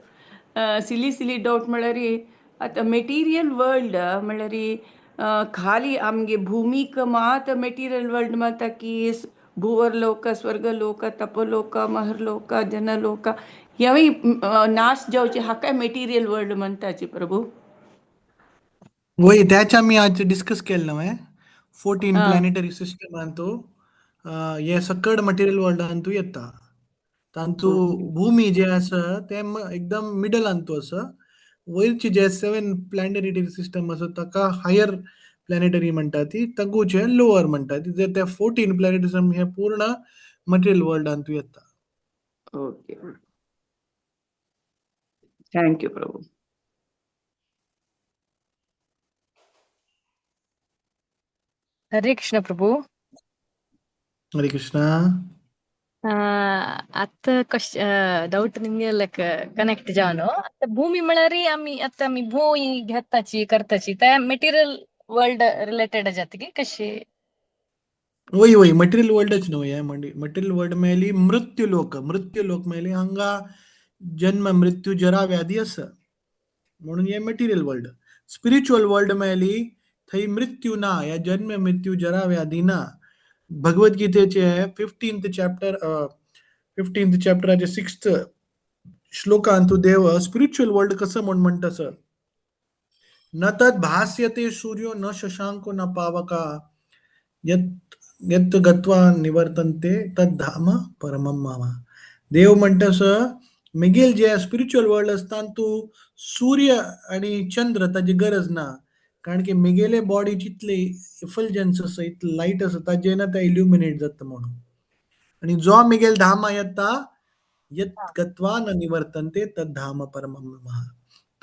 सिली सिली डावट म्हळ्यार आतां मेटिरियल वर्ल्ड म्हळ्यार खाली आमगे भुमीक मात मेटिरियल वर्ल्ड म्हणटा की भुवर्लोक, स्वर्गलोक, तपलोक, महर्लोक, जनलोक हेवूय नाश जावचे हाकाय मेटिरियल वर्ल्ड म्हणटाची प्रभू. वय त्याच्या मी आज डिस्कस केलं नव्हे 14 आं प्लॅनेटरी सिस्टम तू हे सकड मटेरियल वर्ल्डान तू येता. तांतू ओके भूमी जे आसा ते एकदम मिडलान तू आसा. वयरची जे 7 प्लॅनेटरी सिस्टम आसा ताका हायर प्लॅनेटरी म्हणटा ती, तगूचे लोअर म्हणटा ती. जर त्या 14 प्लॅनेटरी सिस्टम हे पूर्ण मटेरियल वर्ल्डान तू येता. Okay thank you Prabhu. Hare Krishna Prabhu. Hare Krishna. ಅತ್ತ ಕ್ವಶ್ ಡೌಟ್ ನಿಮ್ಗೆ ಲೈಕ್ ಕನೆಕ್ಟ್ जावनो. आता भूमी म्हळ्यार आमी आता आमी भूंय घेताची करताची त्या मेटिरियल वर्ल्ड रिलेटेड जाता की कशी? वय वय मटेरियल वर्ल्डच न्हय हे मटेरियल वर्ल्ड मेळ्ळी मृत्यू लोक. मृत्यू लोक मेळ्ळी हांगा जन्म मृत्यू जरा व्याधी आसा म्हणून हे मटेरियल वर्ल्ड. स्पिरिच्युअल वर्ल्ड मेळ्ळी थंय मृत्यू ना, ह्या जन्म मृत्यू जरा व्याधी ना. भगवद्गीतेचे 15th chapter 15th चॅप्टराचे 6th श्लोकांत तू देव स्पिरिच्युअल वर्ल्ड कसं म्हण म्हणटस, न तद भास्यते सूर्यो न शशांको न पावका यत् यत् गत्वा निवर्तन्ते तद धाम परमं मम. देव म्हणटस मेगेल जे स्पिरिच्युअल वर्ल्ड आसता तूं सूर्य आनी चंद्र ताजी गरज ना, कारण की मेगेले बॉडीची इतली इफल्जन्स आसा, इतली लायट आसा ताजेर ना ते इल्युमिनेट जाता म्हणून. आनी जो मेगेल धामा येता यत् गत्वा न निवर्तन्ते तद धाम परमं मम.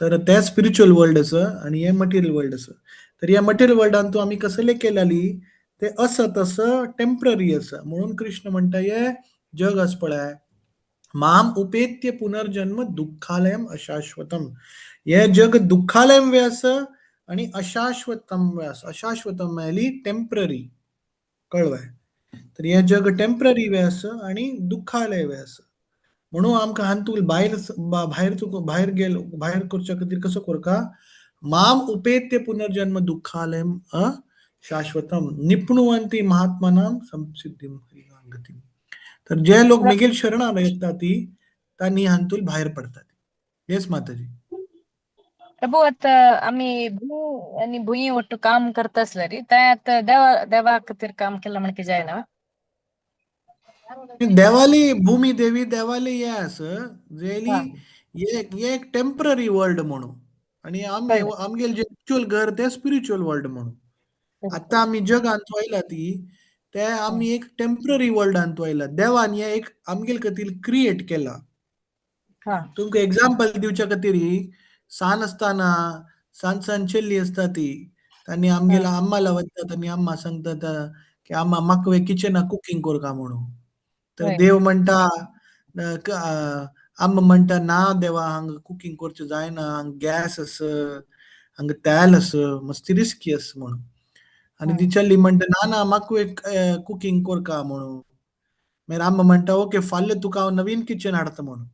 तर ते स्पिरिच्युअल वर्ल्ड आसा आनी हे मटेरियल वर्ल्ड आसा. तर ह्या मटेरियल वर्ल्डान तूं आमी कसले केल्याली ते आसा तसं टेम्पररी आसा. म्हणून कृष्ण म्हणटा हे जग आसा पळय माम उपेत्य पुनर्जन्म दुःखालयम अशाश्वतम. हे जग दुःखालयम वे आसा आणि अशाश्वतम वे आसा. अशाश्वतम म्हळ्यार टेम्पररी, कळ्ळें? तर हे जग टेम्पररी वे आसा आणि दुःखालय वे आसा. म्हणून आमकां हातूंत भायर भायर तुका भायर गेलो भायर करच्या खातीर कसो करका? माम उपेत्य पुनर्जन्म दुःखालयम अशाश्वतम निपुणवंती महात्मानाम संसिद्धीम गतीम. तर जे लोक मेगेल शरणान येता ती तांणी हातूंत भायर पडतात. येस माताजी. प्रभु आता आमी भूंय आनी भुंये ಒಟ್ಟು काम करता आसल्यार ते आतां देवा देवा खातीर काम केलां म्हणके जायना? देवाली भूमी देवी देवाली हे आसा जेली हे एक टेम्पररी वर्ल्ड म्हणून आणि आमी आमगेले जे एक्चुअल घर ते स्पिरिच्युअल वर्ल्ड म्हणून. आतां आमी जगांत आयला ती ते आमी एक टेम्पररी वर्ल्डांत आयला. देवान हे एक आमगेले खातीर क्रिएट केला. तुमकां एग्जाम्पल दिवच्या खातीर, सान आसतना सान सान चेल्ली आसता ती तांणी आमगेल्या अम्माला वतात आनी अम्मा सांगता की अम्मा म्हाका किचनाक कुकींग करका म्हणून. तर देव म्हणटा, अम्मा म्हणटा ना देवा हांगा कुकींग करचें जायना, हांगा गॅस आसा, हांगा तेल आसा, मस्ती रिस्की आसा म्हणून. आनी ती चली म्हणटा ना ना म्हाका एक कुकींग करका म्हणून. मागीर अम्मा म्हणटा ओके फाल्यां तुका हांव नवीन किचन हाडटा म्हणून.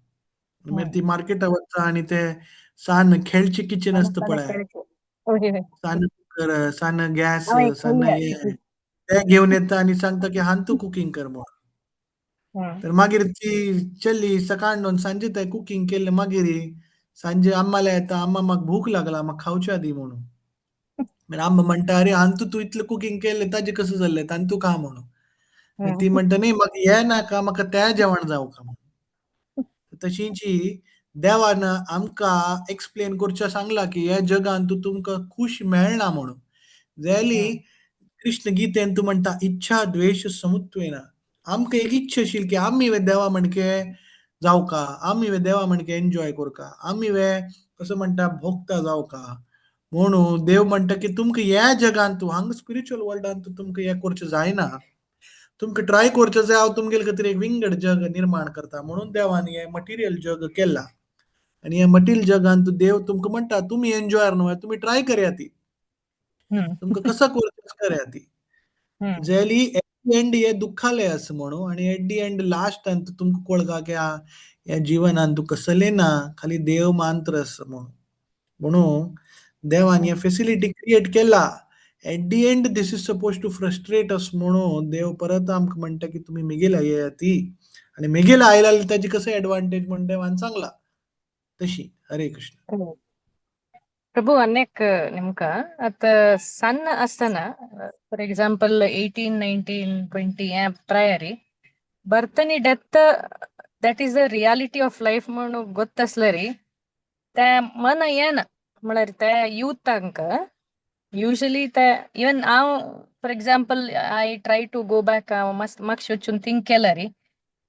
मागीर ती मार्केटाक वता आनी ते सान खेळचें किचन आसता पळय, सान कुकर, सान गॅस, सान हे ते घेवन येता आनी सांगता की हांगा तूं कुकींग कर म्हणून. तर मागीर ती चली सकाळ न्होवन सांजे ते कुकींग केलें. मागीर सांजे अम्माला येता, अम्मा म्हाका भूक लागला, म्हाका खावच्या दी म्हणून. मागीर अम्मा म्हणटा अरे हांगा तूं इतलें कुकींग केलें ताजें कसें जालें, तांतू तूं खा म्हणून. ती म्हणटा न्ही म्हाका हें नाका, म्हाका तें जेवण जावका म्हणून. तशींची देवान आमकां एक्सप्लेन करचें सांगलां की ह्या जगान तूं तुमकां खूश मेळना म्हणून. जाल्यार कृष्ण गीतेन तूं म्हणटा इच्छा द्वेश समुत्वेना. आमकां एक इच्छा आशिल्ली की आमी वे देवा म्हणके जावका, आमी वे देवा म्हणके एन्जॉय करका, आमी वे कसो म्हणटा भोगता जावका म्हणून. देव म्हणटा की तुमकां ह्या जगान तूं हांगा स्पिरिच्युअल वर्ल्डान तूं तुमकां हें करचें जायना, तुमकां ट्राय करचें जाय, हांव तुमगेले खातीर एक विंगड जग निर्माण करता म्हणून देवान हें मटिरियल जग केलां. आनी ह्या मटिरियल जगान तूं देव तुमकां म्हणटा तुमी एन्जॉयर न्हय, तुमी ट्राय करया ती, तुमकां कसो करचें करया ती. जाली एट the and हे दुःखालय आसा म्हणून. आनी एट the and लास्टान तुमकां कळगा की ह्या जिवनान तूं कसलें ना, खाली देव मांत्र आसा म्हणून. म्हणून देवान हे फेसिलिटी क्रिएट केला. At the end this is suppose to frustrate us म्हणून देव परत आमकां म्हणटा की तुमी मेगेल्या येया ती आनी मेगेल्या आयला ताजी कसो एडवांटेज म्हण देवान सांगला तशी. हरे कृष्ण. प्रभु अनेक निमका आतां सಣ್ಣ आसतना फॉर एग्जाम्पल 18 19 20 ह्या प्रायरी ಬರ್ತ್ आनी death that is the reality of life म्हणून ಗೊತ್ತಾसल्यारी ते मन येना. म्हळ्यार ते यूथांक यूजुअली ते इवन हांव for example I try to go back, हांव मस्त मातशें वचून थिंक केल्यारी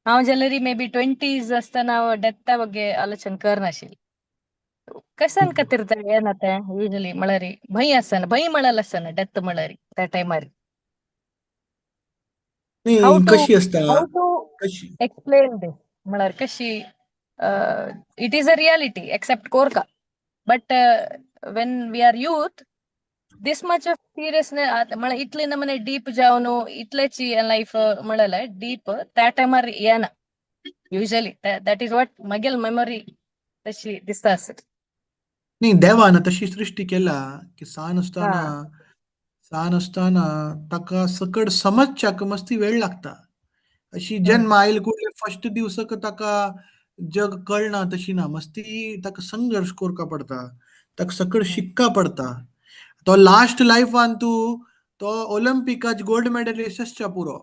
हांव जाल्यार मे बी ट्वेंटीज आसतना हांव डेथा ಬಗ್ಗೆ आलोचन करनाशिल्लें. कशान खातीर ते येना ते यूजुअली म्हळ्यार भंय आसना, भंय म्हळ्यार आसना डेथ म्हळ्यार त्या टायमार. न्ही कशी आसता how to कशी एक्सप्लेन दीस म्हळ्यार कशी it is a reality accept Korka, but when we are youth this much of seriousness म्हळ्यार इतले नमने डीप जावन इतलेची लायफ म्हळ्यार डीप त्या टायमार येना युजली. That is what मगेल मेमोरी तशी दिसता आसत. न्ही देवान तशी सृष्टी केला की सान आसतना सान आसतना ताका सकट समजच्याक मस्ती वेळ लागता. अशी जन्म आयल कुडले फर्स्ट दिवसक ताका जग कळना तशी ना, मस्ती ताका संघर्श करका पडता, ताका सकट शिकका पडता. तो लास्ट लायफान तूं तो ऑलिम्पिकाच गोल्ड मेडलिस्ट आसच्या पुरो,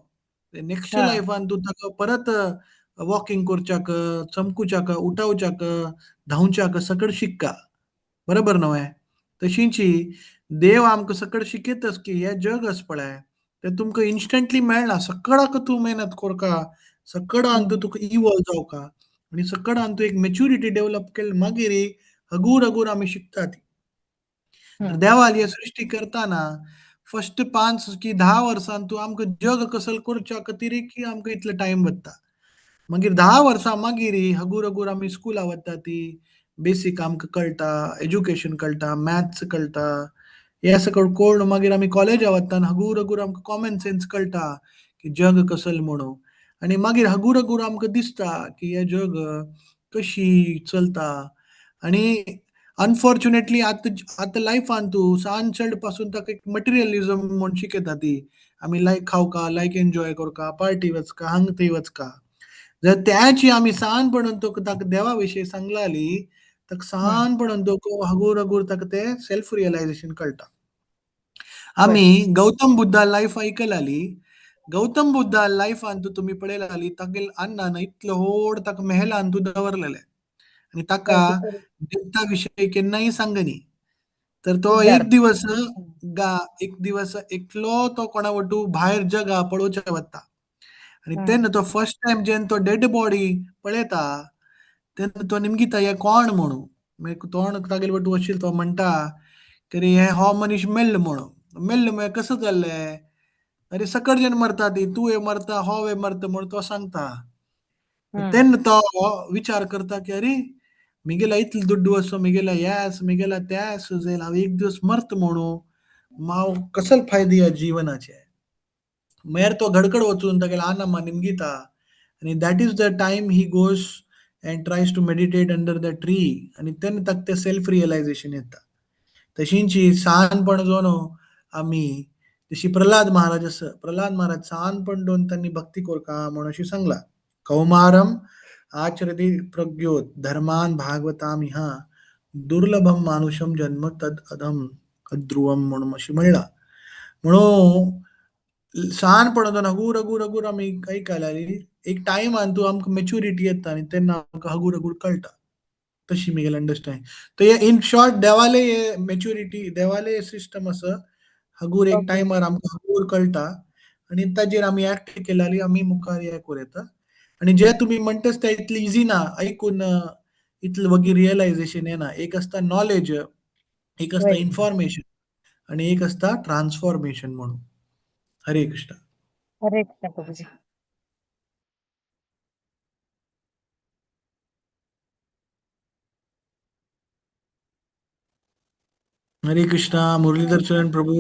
नेक्स्ट लायफान तूं ताका परत वॉकिंग करच्याक, चमकुच्याक, उठावच्याक, धांवच्याक सकट शिक्का, बरोबर न्हय? तशींची देव आमकां सकट शिकयतस की हें जग आसा पळय तें तुमकां इन्स्टंटली मेळना, सकळाक तूं मेहनत करका, सकडान तूं तुका इवॉल्व जावका आनी सकडान तूं एक मेच्युरिटी डेव्हलप केली मागीर हगूर हगूर आमी शिकता ती. तर देवाली हे सृष्टी करतना फर्स्ट 5 की 10 वर्सां तूं आमकां जग कसल करच्या खातीर की आमकां इतलो टायम वता. मागीर 10 वर्सां मागीर हगूर हगूर आमी स्कुला वता ती बेसीक आमकां कळटा, एज्युकेशन कळटा, मॅथ्स कळटा, हे सगळं कोण मागीर आमी कॉलेजा वता आनी हगूर हगूर आमकां कॉमन सेन्स कळटा की जग कसल म्हणून. आनी मागीर हगूर हगूर आमकां दिसता की हें जग कशी चलता. आनी अनफॉर्च्युनेटली आतां आतां लायफान तूं सान चेड पासून ताका एक मटेरियलिजम म्हूण शिकयता ती. आमी लायक खावका, लायक एन्जॉय करका, पार्टी वचका, हांग थंय वचका. जर त्याची आमी सानपणान तुका ताका देवा विशीं सांगलाली ताका सानपणान तुका हगूर हगूर ताका तें सेल्फ रियलायझेशन कळटा. आमी गौतम बुद्धा लायफ आयकलाली. गौतम बुद्धा लायफान तूं तुमी पळयलाली तागेल अन्नान इतलो व्हड ताका मेहलान तूं दवरलेलें आनी ताका देवता विशयी केन्नाय सांगनी. तर तो एक दिवस एक दिवस एकलो तो कोणा वटू भायर जगा पळोवच्या वता आनी तेन्ना तो फर्स्ट टायम जेन्ना तो डेड बॉडी पळयता तेन्ना तो निमगिता हे कोण म्हणून. मागीर तोंड तागेले वटू वशील तो म्हणटा की हे हो मनीस मेल्लो म्हणून. मेल्लो म्हळ्यार कसो जाल्लें, अरे सकट जण मरता ती, तूं हे मरता, हो हे मरता म्हणून तो सांगता. तेन्ना तो विचार करता की अरे मिगेला इतलो दुड्डू आसो, मिगेला येस, मिगेला त्यास जायल, हांव एक दिवस मरत म्हणून हांव कसल फायदे ह्या जिवनाचे. मागीर तो घडकड वचून तागेले आनामा निमगिता आनी that is the time he goes and tries to meditate under the tree आनी तेन्ना ताका तें सेल्फ रियलायझेशन येता. तशींची सानपण जो न्हू आमी जशी प्रल्हाद महाराज आसा, प्रल्हाद महाराज सानपण दोन तांणी भक्ती करका म्हणून अशी सांगला. कौमारम आचरती प्रज्ञो धर्मान भागवताम ह्या दुर्लभम मानुषम जन्म तद अधम अध्रुवम म्हणून अशी म्हणला. म्हणून सानपण हगूर हगूर हगूर आमी आयकलाली एक टायमान तूं आमकां मॅच्युरिटी येता आनी तेन्ना आमकां हगूर हगूर कळटा. तशी मिगेल अंडरस्टँड. तर हे इन शॉर्ट देवाले हे मॅच्युरिटी, देवाले सिस्टम आसा हगूर एक टायमार आमकां हगूर कळटा आनी ताजेर आमी एक्ट केल्यार आमी मुखार हे करूं येता. आनी जे तुमी म्हणटाच ते इतलें इजी ना आयकून, इतलें वगी रियलायझेशन येना. एक आसता नॉलेज, एक आसता इन्फॉर्मेशन आनी एक आसता ट्रान्सफॉर्मेशन म्हणून. हरे कृष्ण. हरे कृष्ण प्रभुजी. हरे कृष्णा. मुरलीधर चरण प्रभू.